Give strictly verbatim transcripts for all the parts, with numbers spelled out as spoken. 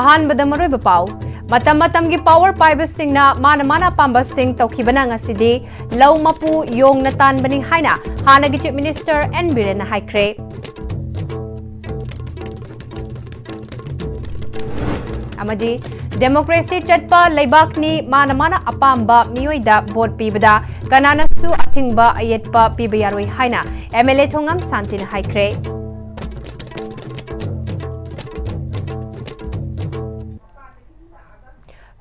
ꯑꯍꯥꯟꯕꯗ ꯃꯔꯨꯑꯣꯏꯕ ꯄꯥꯎ꯫ ꯃꯇꯝ ꯃꯇꯝꯒꯤ power ꯄꯥꯏꯕꯁꯤꯡꯅ ꯃꯥꯅ ꯃꯥꯅ ꯑꯄꯥꯝꯕꯁꯤꯡ ꯇꯧꯈꯤꯕꯅ ꯉꯁꯤꯗꯤ ꯂꯧ ꯃꯄꯨ ꯌꯣꯡꯅ ꯇꯥꯟꯕꯅꯤ ꯍꯥꯏꯅ ꯍꯥꯟꯅꯒꯤ Chief Minister ꯑꯦꯟ ꯕꯤꯔꯦꯟꯅ ꯍꯥꯏꯈ꯭ꯔꯦ꯫ ꯑꯃꯗꯤ democracy ꯆꯠꯄ ꯂꯩꯕꯥꯛꯅꯤ, ꯃꯥꯅ ꯃꯥꯅ ꯑꯄꯥꯝꯕ ꯃꯤꯑꯣꯏꯗ vote ꯄꯤꯕꯗ ꯀꯅꯥꯅꯁꯨ ꯑꯊꯤꯡꯕ ꯑꯌꯦꯠꯄ ꯄꯤꯕ ꯌꯥꯔꯣꯏ ꯍꯥꯏꯅ ꯑꯦꯝ ꯑꯦꯜ ꯑꯦ ꯊꯣꯉꯝ ꯁꯥꯟꯇꯤꯅ ꯍꯥꯏꯈ꯭ꯔꯦ꯫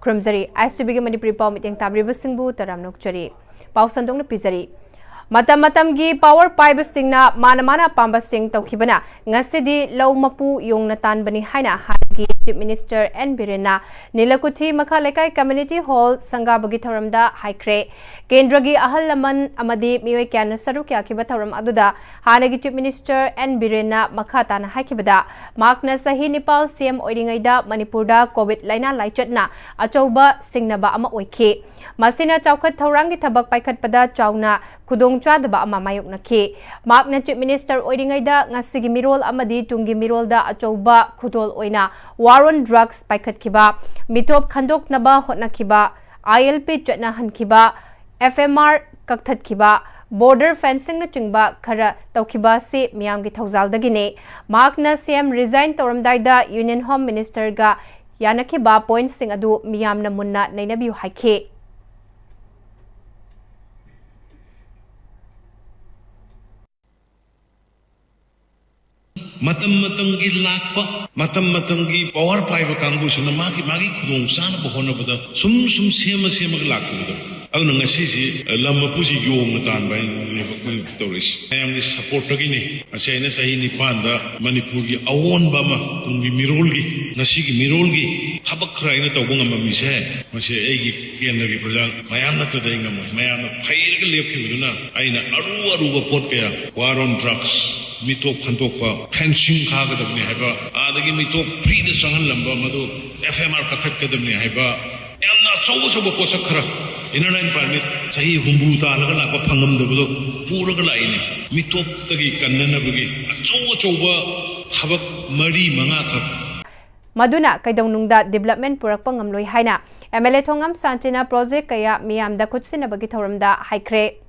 ꯈꯨꯔꯨꯝꯖꯔꯤ꯫ ꯑꯥꯏ ꯑꯦꯁ ꯇꯤ ꯚꯤꯒꯤ ꯃꯅꯤꯄꯨꯔꯤ ꯄꯥꯎ ꯃꯤꯠꯌꯦꯡ ꯇꯥꯕꯤꯔꯤꯕꯁꯤꯡꯕꯨ ꯇꯔꯥꯝꯅ ꯑꯣꯛꯆꯔꯤ꯫ ꯄꯥꯎ ꯁꯟꯗꯣꯛꯅ ꯄꯤꯖꯔꯤ꯫ ꯃꯇꯝ ꯃꯇꯝꯒꯤ power ꯄꯥꯏꯕꯁꯤꯡꯅ ꯃꯥꯅ ꯃꯥꯅ ꯑꯄꯥꯝꯕꯁꯤꯡ ꯇꯧꯈꯤꯕꯅ ꯉꯁꯤꯗꯤ ꯂꯧ ꯃꯄꯨ ꯌꯣꯡꯅ ꯇꯥꯟꯕꯅꯤ ꯍꯥꯏꯅ ꯍꯥꯟꯅꯒꯤ Chief Minister ꯑꯦꯟ ꯕꯤꯔꯦꯟꯅ ꯅꯤꯂꯀꯨꯊꯤ ꯃꯈꯥ ꯂꯩꯀꯥꯏ community hall ꯁꯪꯒꯥꯕꯒꯤ ꯊꯧꯔꯝꯗ ꯍꯥꯏꯈ꯭ꯔꯦ꯫ ꯀꯦꯟꯗ꯭ꯔꯒꯤ ꯑꯍꯜ ꯂꯃꯟ ꯑꯃꯗꯤ ꯃꯤꯑꯣꯏ ꯀꯌꯥꯅ ꯁꯔꯨꯛ ꯌꯥꯈꯤꯕ ꯊꯧꯔꯝ ꯑꯗꯨꯗ ꯍꯥꯟꯅꯒꯤ Chief Minister ꯑꯦꯟ ꯕꯤꯔꯦꯟꯅ ꯃꯈꯥ ꯇꯥꯅ ꯍꯥꯏꯈꯤꯕꯗ, ꯃꯍꯥꯛꯅ ꯆꯍꯤ ꯅꯤꯄꯥꯜ ꯁꯤ ꯑꯦꯝ ꯑꯣꯏꯔꯤꯉꯩꯗ ꯃꯅꯤꯄꯨꯔꯗ COVID ꯂꯥꯏꯅꯥ ꯂꯥꯏꯆꯠꯅ ꯑꯆꯧꯕ ꯁꯤꯡꯅꯕ ꯑꯃ ꯑꯣꯏꯈꯤ꯫ ꯃꯁꯤꯅ ꯆꯥꯎꯈꯠ ꯊꯧꯔꯥꯡꯒꯤ ꯊꯕꯛ ꯄꯥꯏꯈꯠꯄꯗ ꯆꯥꯎꯅ ꯈꯨꯗꯣꯡꯆꯥꯗꯕ ꯑꯃ ꯃꯥꯌꯣꯛꯅꯈꯤ꯫ ꯃꯍꯥꯛꯅ Chief Minister ꯑꯣꯏꯔꯤꯉꯩꯗ ꯉꯁꯤꯒꯤ ꯃꯤꯔꯣꯜ ꯑꯃꯗꯤ ꯇꯨꯡꯒꯤ ꯃꯤꯔꯣꯜꯗ ꯑꯆꯧꯕ ꯈꯨꯗꯣꯜ ꯑꯣꯏꯅ war on drugs ꯄꯥꯏꯈꯠꯈꯤꯕ, ꯃꯤꯇꯣꯞ ꯈꯟꯗꯣꯛꯅꯕ ꯍꯣꯠꯅꯈꯤꯕ, ꯑꯥꯏ ꯑꯦꯜ ꯄꯤ ꯆꯠꯅꯍꯟꯈꯤꯕ, ꯑꯦꯐ ꯑꯦꯝ ꯑꯥꯔ ꯀꯛꯊꯠꯈꯤꯕ, border fencingꯅꯆꯤꯡꯕ ꯈꯔ ꯇꯧꯈꯤꯕ ꯑꯁꯤ ꯃꯤꯌꯥꯝꯒꯤ ꯊꯧꯖꯥꯜꯗꯒꯤꯅꯤ꯫ ꯃꯍꯥꯛꯅ ꯁꯤ ꯑꯦꯝ resign ꯇꯧꯔꯝꯗꯥꯏꯗ Union Home Ministerꯒ ꯌꯥꯅꯈꯤꯕ pointꯁꯤꯡ ꯑꯗꯨ ꯃꯤꯌꯥꯝꯅ ꯃꯨꯟꯅ ꯅꯩꯅꯕꯤꯌꯨ ꯍꯥꯏꯈꯤ꯫ ꯃꯇꯝ ꯃꯇꯝꯒꯤ ꯂꯥꯛꯄ, ꯃꯇꯝ ꯃꯇꯝꯒꯤ power ꯄꯥꯏꯕ ꯀꯥꯡꯕꯨꯁꯤꯅ ꯃꯥꯒꯤ, ꯃꯥꯒꯤ ꯈꯨꯗꯣꯡ ꯆꯥꯅꯕ ꯍꯣꯠꯅꯕꯗ ꯁꯨꯝ ꯁꯨꯝ ꯁꯦꯝꯃ ꯁꯦꯝꯃꯒ ꯂꯥꯛꯈꯤꯕꯗꯣ꯫ ꯑꯗꯨꯅ ꯉꯁꯤꯁꯤ ꯂꯝ ꯃꯄꯨꯁꯤ ꯌꯣꯡꯅ ꯇꯥꯟꯕ ꯍꯥꯏꯅ ꯇꯧꯔꯛꯏꯁꯤ꯫ ꯃꯌꯥꯝꯒꯤ supportꯇꯒꯤꯅꯤ꯫ ꯉꯁꯤ ꯑꯩꯅ ꯆꯍꯤ ꯅꯤꯄꯥꯟꯗ ꯃꯅꯤꯄꯨꯔꯒꯤ ꯑꯑꯣꯟꯕ ꯑꯃ, ꯇꯨꯡꯒꯤ ꯃꯤꯔꯣꯜꯒꯤ, ꯉꯁꯤꯒꯤ ꯃꯤꯔꯣꯜꯒꯤ ꯊꯕꯛ ꯈꯔ ꯑꯩꯅ ꯇꯧꯕ ꯉꯝꯃꯝꯃꯤꯁꯦ, ꯃꯁꯤ ꯑꯩꯒꯤ ꯀꯦꯟꯗ꯭ꯔꯒꯤ ꯄ꯭ꯔꯖꯥ ꯃꯌꯥꯝ ꯅꯠꯇ꯭ꯔꯗꯤ ꯑꯩ ꯉꯝꯃꯣꯏ꯫ ꯃꯌꯥꯝꯅ ꯐꯩꯔꯒ ꯂꯦꯞꯈꯤꯕꯗꯨꯅ ꯑꯩꯅ ꯑꯔꯨ ꯑꯔꯨꯕ ꯄꯣꯠ ꯀꯌꯥ, war on drugs, ꯃꯤꯇꯣꯞ ꯈꯟꯗꯣꯛꯄ, fencing ꯈꯥꯒꯗꯕꯅꯤ ꯍꯥꯏꯕ, ꯑꯗꯒꯤ ꯃꯤꯇꯣꯞ freeꯗ ꯆꯪꯍꯜꯂꯝꯕ ꯃꯗꯨ ꯑꯦꯐ ꯑꯦꯝ ꯑꯥꯔ ꯀꯛꯊꯠꯀꯗꯕꯅꯤ ꯍꯥꯏꯕ, ꯌꯥꯝꯅ ꯑꯆꯧ ꯑꯆꯧꯕ ꯄꯣꯠꯁꯛ ꯈꯔ, inner line permit ꯆꯍꯤ ꯍꯨꯝꯐꯨ ꯇꯥꯜꯂꯒ ꯂꯥꯛꯄ ꯐꯪꯉꯝꯗꯕꯗꯣ ꯄꯨꯔꯒ ꯂꯥꯛꯏꯅꯦ꯫ ꯃꯤꯇꯣꯞꯇꯒꯤ ꯀꯟꯅꯅꯕꯒꯤ ꯑꯆꯧ ꯑꯆꯧꯕ ꯊꯕꯛ ꯃꯔꯤ ꯃꯉꯥꯈꯛ꯫ ꯃꯗꯨꯅ ꯀꯩꯗꯧꯅꯨꯡꯗ development ꯄꯨꯔꯛꯄ ꯉꯝꯂꯣꯏ ꯍꯥꯏꯅ MLA ꯊꯣꯉꯥꯝ ꯁꯥꯟꯇꯤꯅ project ꯀꯌꯥ ꯃꯤꯌꯥꯝꯗ ꯈꯨꯠꯁꯤꯟꯅꯕꯒꯤ ꯊꯧꯔꯝꯗ ꯍꯥꯏꯈ꯭ꯔꯦ꯫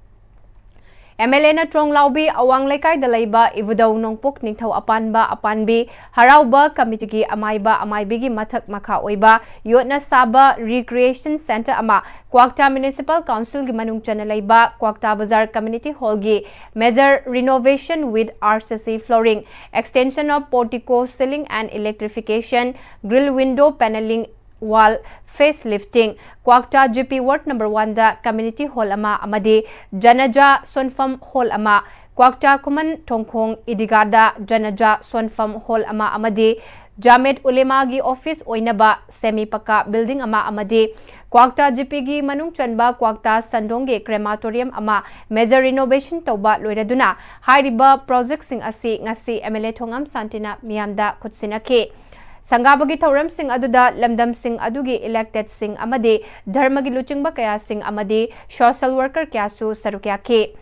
MLAꯅ ꯇ꯭ꯔꯣꯡꯂꯥꯎꯕꯤ ꯑꯋꯥꯡ ꯂꯩꯀꯥꯏꯗ ꯂꯩꯕ ꯏꯕꯨꯙꯧ ꯅꯣꯡꯄꯣꯛ ꯅꯤꯡꯊꯧ ꯑꯄꯥꯟꯕ ꯑꯄꯥꯟꯕꯤ ꯍꯔꯥꯎꯕ ꯀꯃꯤꯇꯤꯒꯤ ꯑꯃꯥꯏꯕ ꯑꯃꯥꯏꯕꯤꯒꯤ ꯃꯊꯛ ꯃꯈꯥ ꯑꯣꯏꯕ ꯌꯣꯠꯅ ꯁꯥꯕ recreation centre ꯑꯃ ꯀ꯭ꯋꯥꯛꯇꯥ Municipal Councilꯒꯤ ꯃꯅꯨꯡ ꯆꯟꯅ ꯂꯩꯕ ꯀ꯭ꯋꯥꯛꯇꯥ ꯕꯖꯥꯔ Community Hallꯒꯤ major renovation with RCC flooring, extension of portico, ceiling and electrification, grill window panelling, wall facelifting, ꯀ꯭ꯋꯥꯛꯇꯥ GP Ward number oneꯗ Community Hall ꯑꯃ ꯑꯃꯗꯤ ꯖꯅꯖꯥ ꯁꯣꯟꯐꯝ Hall ꯑꯃ, ꯀ꯭ꯋꯥꯛꯇꯥ ꯈꯨꯃꯟ ꯊꯣꯡꯈꯣꯡ ꯏꯗꯤꯒꯥꯗ ꯖꯅꯖꯥ ꯁꯣꯟꯐꯝ Hall ꯑꯃ ꯑꯃꯗꯤ ꯖꯥꯃꯦꯠ ꯎꯂꯦꯃꯥꯒꯤ office ꯑꯣꯏꯅꯕ semi ꯄꯛꯀꯥ building ꯑꯃ ꯑꯃꯗꯤ ꯀ꯭ꯋꯥꯛꯇꯥ GPꯒꯤ ꯃꯅꯨꯡ ꯆꯟꯕ ꯀ꯭ꯋꯥꯛꯇꯥ ꯁꯟꯗꯣꯡꯒꯤ crematorium ꯑꯃ major renovation ꯇꯧꯕ ꯂꯣꯏꯔꯗꯨꯅ ꯍꯥꯏꯔꯤꯕ projectꯁꯤꯡ ꯑꯁꯤ ꯉꯁꯤ MLA ꯊꯣꯉꯥꯝ ꯁꯥꯟꯇꯤꯅ ꯃꯤꯌꯥꯝꯗ ꯈꯨꯠꯁꯤꯟꯅꯈꯤ꯫ ꯁꯪꯒꯥꯕꯒꯤ ꯊꯧꯔꯝꯁꯤꯡ ꯑꯗꯨꯗ ꯂꯝꯗꯝꯁꯤꯡ ꯑꯗꯨꯒꯤ electedꯁꯤꯡ ꯑꯃꯗꯤ ꯙꯔꯃꯒꯤ ꯂꯨꯆꯤꯡꯕ ꯀꯌꯥꯁꯤꯡ ꯑꯃꯗꯤ social worker ꯀꯌꯥꯁꯨ ꯁꯔꯨꯛ ꯌꯥꯈꯤ꯫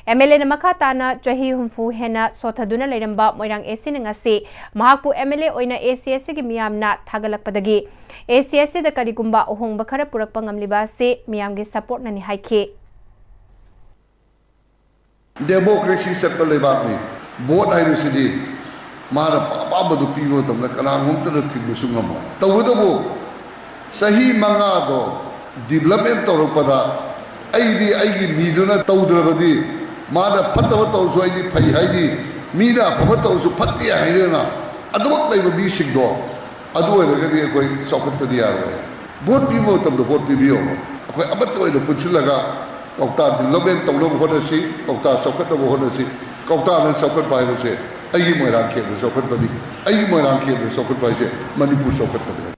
MLAꯅ ꯃꯈꯥ ꯇꯥꯅ ꯆꯍꯤ ꯍꯨꯝꯐꯨ ꯍꯦꯟꯅ ꯁꯣꯊꯗꯨꯅ ꯂꯩꯔꯝꯕ ꯃꯣꯏꯔꯥꯡ ACꯅ ꯉꯁꯤ ꯃꯍꯥꯛꯄꯨ MLA ꯑꯣꯏꯅ ACSCꯒꯤ ꯃꯤꯌꯥꯝꯅ ꯊꯥꯒꯠꯂꯛꯄꯗꯒꯤ ACSCꯗ ꯀꯔꯤꯒꯨꯝꯕ ꯑꯍꯣꯡꯕ ꯈꯔ ꯄꯨꯔꯛꯄ ꯉꯝꯂꯤꯕ ꯑꯁꯤ ꯃꯤꯌꯥꯝꯒꯤ supportꯅꯅꯤ ꯍꯥꯏꯈꯤ꯫ Democracy ꯆꯠꯄ ꯂꯩꯕꯥꯛꯅꯤ꯫ Vote ꯍꯥꯏꯕꯁꯤꯗꯤ ꯃꯥꯅ ꯑꯄꯥꯝꯕꯗꯨ ꯄꯤꯕ ꯃꯇꯝꯗ ꯀꯅꯥꯒꯨꯝꯕꯇꯅ ꯊꯤꯡꯕꯁꯨ ꯉꯝꯃꯣꯏ꯫ ꯇꯧꯕꯇꯕꯨ ꯆꯍꯤ ꯃꯉꯥꯗꯣ development ꯇꯧꯔꯛꯄꯗ ꯑꯩꯗꯤ ꯑꯩꯒꯤ ꯃꯤꯗꯨꯅ ꯇꯧꯗ꯭ꯔꯕꯗꯤ ꯃꯥꯅ ꯐꯠꯇꯕ ꯇꯧꯔꯁꯨ ꯑꯩꯗꯤ ꯐꯩ ꯍꯥꯏꯅꯤ, ꯃꯤꯅ ꯑꯐꯕ ꯇꯧꯔꯁꯨ ꯐꯠꯇꯦ ꯍꯥꯏꯗꯅ ꯑꯗꯨꯃꯛ ꯂꯩꯕ ꯃꯤꯁꯤꯡꯗꯣ ꯑꯗꯨ ꯑꯣꯏꯔꯒꯗꯤ ꯑꯩꯈꯣꯏ ꯆꯥꯎꯈꯠꯄꯗꯤ ꯌꯥꯔꯣꯏ꯫ Vote ꯄꯤꯕ ꯃꯇꯝꯗ vote ꯄꯤꯕꯤꯌꯣ꯫ ꯑꯩꯈꯣꯏ ꯑꯃꯠꯇ ꯑꯣꯏꯅ ꯄꯨꯟꯁꯤꯜꯂꯒ ꯀꯧꯇꯥ development ꯇꯧꯅꯕ ꯍꯣꯠꯅꯁꯤ, ꯀꯧꯇꯥ ꯆꯥꯎꯈꯠꯅꯕ ꯍꯣꯠꯅꯁꯤ꯫ ꯀꯧꯇꯥꯅ ꯆꯥꯎꯈꯠꯄ ꯍꯥꯏꯕꯁꯦ ꯑꯩꯒꯤ ꯃꯣꯏꯔꯥꯡ ꯈꯦꯟꯗ ꯆꯥꯎꯈꯠꯄꯅꯤ꯫ ꯑꯩꯒꯤ ꯃꯣꯏꯔꯥꯡ ꯈꯦꯟꯗ ꯆꯥꯎꯈꯠꯄ ꯍꯥꯏꯁꯦ ꯃꯅꯤꯄꯨꯔ ꯆꯥꯎꯈꯠꯄꯅꯤ꯫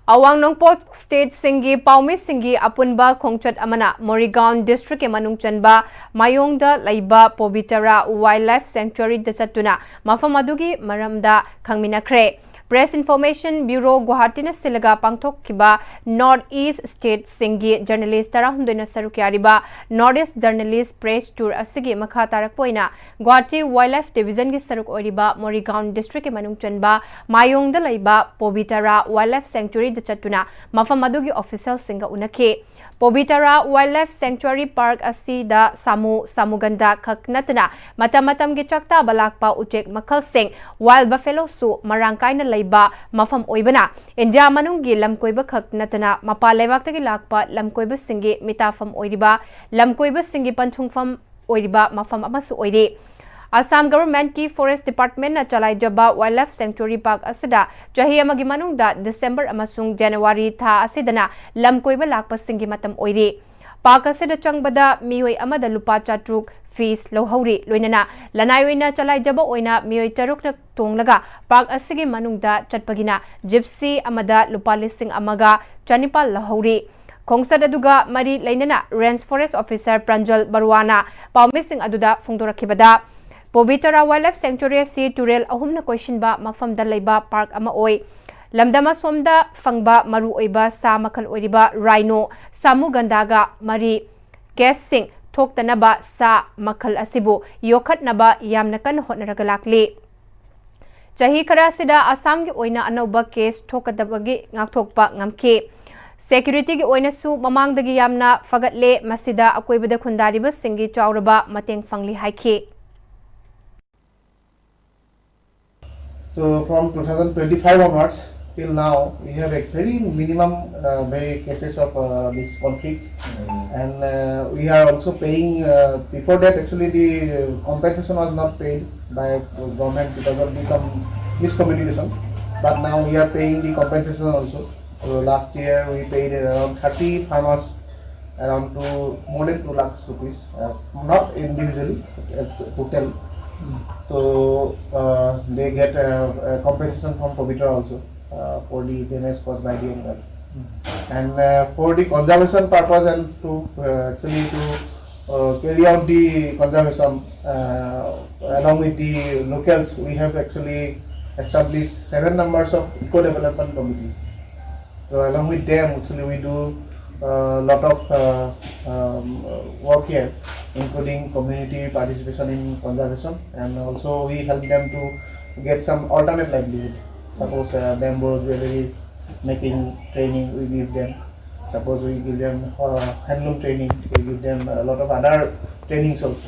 ꯑꯋꯥꯡ ꯅꯣꯡꯄꯣꯛ stateꯁꯤꯡꯒꯤ ꯄꯥꯎꯃꯤꯁꯤꯡꯒꯤ ꯑꯄꯨꯟꯕ ꯈꯣꯡꯆꯠ ꯑꯃꯅ ꯃꯣꯔꯤꯒꯥꯎꯟ districtꯀꯤ ꯃꯅꯨꯡ ꯆꯟꯕ ꯃꯥꯌꯣꯡꯗ ꯂꯩꯕ ꯄꯣꯕꯤꯇꯔꯥ Wildlife Sanctuaryꯗ ꯆꯠꯇꯨꯅ ꯃꯐꯝ ꯑꯗꯨꯒꯤ ꯃꯔꯝꯗ ꯈꯪꯃꯤꯟꯅꯈ꯭ꯔꯦ꯫ Press Information Bureau ꯒꯨꯋꯥꯍꯥꯇꯤꯅ ꯁꯤꯜꯂꯒ ꯄꯥꯡꯊꯣꯛꯈꯤꯕ North East State ꯁꯤꯡꯒꯤ journalist ꯇꯔꯥꯍꯨꯝꯗꯣꯏꯅ ꯁꯔꯨꯛ ꯌꯥꯔꯤꯕ North East Journalist Press Tour ꯑꯁꯤꯒꯤ ꯃꯈꯥ ꯇꯥꯔꯛꯄ ꯑꯣꯏꯅ ꯒꯨꯋꯥꯍꯥꯇꯤ Wildlife Division ꯒꯤ ꯁꯔꯨꯛ ꯑꯣꯏꯔꯤꯕ ꯃꯣꯔꯤꯒꯥꯎꯟ district ꯀꯤ ꯃꯅꯨꯡ ꯆꯟꯕ ꯃꯥꯌꯣꯡꯗ ꯂꯩꯕ ꯄꯣꯕꯤꯇꯔꯥ Wildlife Sanctuary ꯗ ꯆꯠꯇꯨꯅ ꯃꯐꯝ ꯑꯗꯨꯒꯤ official ꯁꯤꯡꯒ ꯎꯅꯈꯤ꯫ ꯄꯣꯕꯤꯇꯔꯥ Wildlife Sanctuary Park ꯑꯁꯤꯗ ꯁꯥꯃꯨ, ꯁꯥꯃꯨꯒꯟꯗꯥ ꯈꯛ ꯅꯠꯇꯅ ꯃꯇꯝ ꯃꯇꯝꯒꯤ ꯆꯥꯛꯇꯥꯕ ꯂꯥꯛꯄ ꯎꯆꯦꯛ ꯃꯈꯜꯁꯤꯡ, wild buffalo ꯁꯨ ꯃꯔꯥꯡ ꯀꯥꯏꯅ ꯂꯩꯕ ꯃꯐꯝ ꯑꯣꯏꯕꯅ ꯏꯟꯗꯤꯌꯥ ꯃꯅꯨꯡꯒꯤ ꯂꯝꯀꯣꯏꯕ ꯈꯛ ꯅꯠꯇꯅ ꯃꯄꯥꯟ ꯂꯩꯕꯥꯛꯇꯒꯤ ꯂꯥꯛꯄ ꯂꯝꯀꯣꯏꯕꯁꯤꯡꯒꯤ ꯃꯤꯇꯥꯐꯝ ꯑꯣꯏꯔꯤꯕ, ꯂꯝꯀꯣꯏꯕꯁꯤꯡꯒꯤ ꯄꯟꯊꯨꯡꯐꯝ ꯑꯣꯏꯔꯤꯕ ꯃꯐꯝ ꯑꯃꯁꯨ ꯑꯣꯏꯔꯤ꯫ ꯑꯁꯥꯝ government ꯀꯤ Forest Department ꯅ ꯆꯂꯥꯏꯖꯕ Wildlife Sanctuary Park ꯑꯁꯤꯗ ꯆꯍꯤ ꯑꯃꯒꯤ ꯃꯅꯨꯡꯗ December ꯑꯃꯁꯨꯡ January ꯊꯥ ꯑꯁꯤꯗꯅ ꯂꯝꯀꯣꯏꯕ ꯂꯥꯛꯄꯁꯤꯡꯒꯤ ꯃꯇꯝ ꯑꯣꯏꯔꯤ꯫ Park ꯑꯁꯤꯗ ꯆꯪꯕꯗ ꯃꯤꯑꯣꯏ ꯑꯃꯗ ꯂꯨꯄꯥ ꯆꯥꯇ꯭ꯔꯨꯛ fees ꯂꯧꯍꯧꯔꯤ꯫ ꯂꯣꯏꯅꯅ ꯂꯅꯥꯏ ꯑꯣꯏꯅ ꯆꯂꯥꯏꯖꯕ ꯑꯣꯏꯅ ꯃꯤꯑꯣꯏ ꯇꯔꯨꯛꯅ ꯇꯣꯡꯂꯒ park ꯑꯁꯤꯒꯤ ꯃꯅꯨꯡꯗ ꯆꯠꯄꯒꯤꯅ gypsy ꯑꯃꯗ ꯂꯨꯄꯥ ꯂꯤꯁꯤꯡ ꯑꯃꯒ ꯆꯅꯤꯄꯥꯜ ꯂꯧꯍꯧꯔꯤ꯫ ꯈꯣꯡꯆꯠ ꯑꯗꯨꯒ ꯃꯔꯤ ꯂꯩꯅꯅ Range Forest Officer ꯄ꯭ꯔꯟꯖꯜ ꯕꯔꯨꯋꯥꯅ ꯄꯥꯎꯃꯤꯁꯤꯡ ꯑꯗꯨꯗ ꯐꯣꯡꯗꯣꯔꯛꯈꯤꯕꯗ, ꯄꯣꯕꯤꯇꯔꯥ Wildlife Sanctuary ꯑꯁꯤ ꯇꯨꯔꯦꯜ ꯑꯍꯨꯝꯅ ꯀꯣꯏꯁꯤꯟꯕ ꯃꯐꯝꯗ ꯂꯩꯕ park ꯑꯃ ꯑꯣꯏ꯫ ꯂꯝꯗꯝ ꯑꯁꯣꯝꯗ ꯐꯪꯕ ꯃꯔꯨꯑꯣꯏꯕ ꯁꯥ ꯃꯈꯜ ꯑꯣꯏꯔꯤꯕ rhino, ꯁꯥꯃꯨ ꯒꯟꯗꯥꯒ ꯃꯔꯤ ꯀꯦꯁꯁꯤꯡ ꯊꯣꯛꯇꯅꯕ ꯁꯥ ꯃꯈꯜ ꯑꯁꯤꯕꯨ ꯌꯣꯛꯈꯠꯅꯕ ꯌꯥꯝꯅ ꯀꯟꯅ ꯍꯣꯠꯅꯔꯒ ꯂꯥꯛꯂꯤ꯫ ꯆꯍꯤ ꯈꯔ ꯑꯁꯤꯗ ꯑꯁꯥꯝꯒꯤ ꯑꯣꯏꯅ ꯑꯅꯧꯕ case ꯊꯣꯛꯀꯗꯕꯒꯤ ꯉꯥꯛꯊꯣꯛꯄ ꯉꯝꯈꯤ꯫ Security ꯒꯤ ꯑꯣꯏꯅꯁꯨ ꯃꯃꯥꯡꯗꯒꯤ ꯌꯥꯝꯅ ꯐꯒꯠꯂꯦ, ꯃꯁꯤꯗ ꯑꯀꯣꯏꯕꯗ ꯈꯨꯟꯗꯥꯔꯤꯕꯁꯤꯡꯒꯤ ꯆꯥꯎꯔꯕ ꯃꯇꯦꯡ ꯐꯪꯂꯤ ꯍꯥꯏꯈꯤ꯫ So from two thousand twenty-five onwards till now, we have a very minimum uh, very cases of uh, this conflict, and uh, we are also paying. Uh, before that, actually, the compensation was not paid by government because of the some miscommunication. But now we are paying the compensation also. So last year we paid around thirty farmers around two, more than two lakhs rupees, uh, not individually, uh, total. So uh, they get uh, a compensation from Pavitra also uh, for the damage caused by the animals. And uh, for the conservation purpose and to uh, actually to uh, carry out the conservation uh, along with the locals, we have actually established seven numbers of eco development committees. So along with them, actually, we do a lot of uh, um, uh, work here, including community participation in conservation, and also we help them to get some alternate livelihood. Suppose uh, bamboo jewelry making training, we give them. Suppose we give them uh, handloom training, we give them a lot of other trainings also.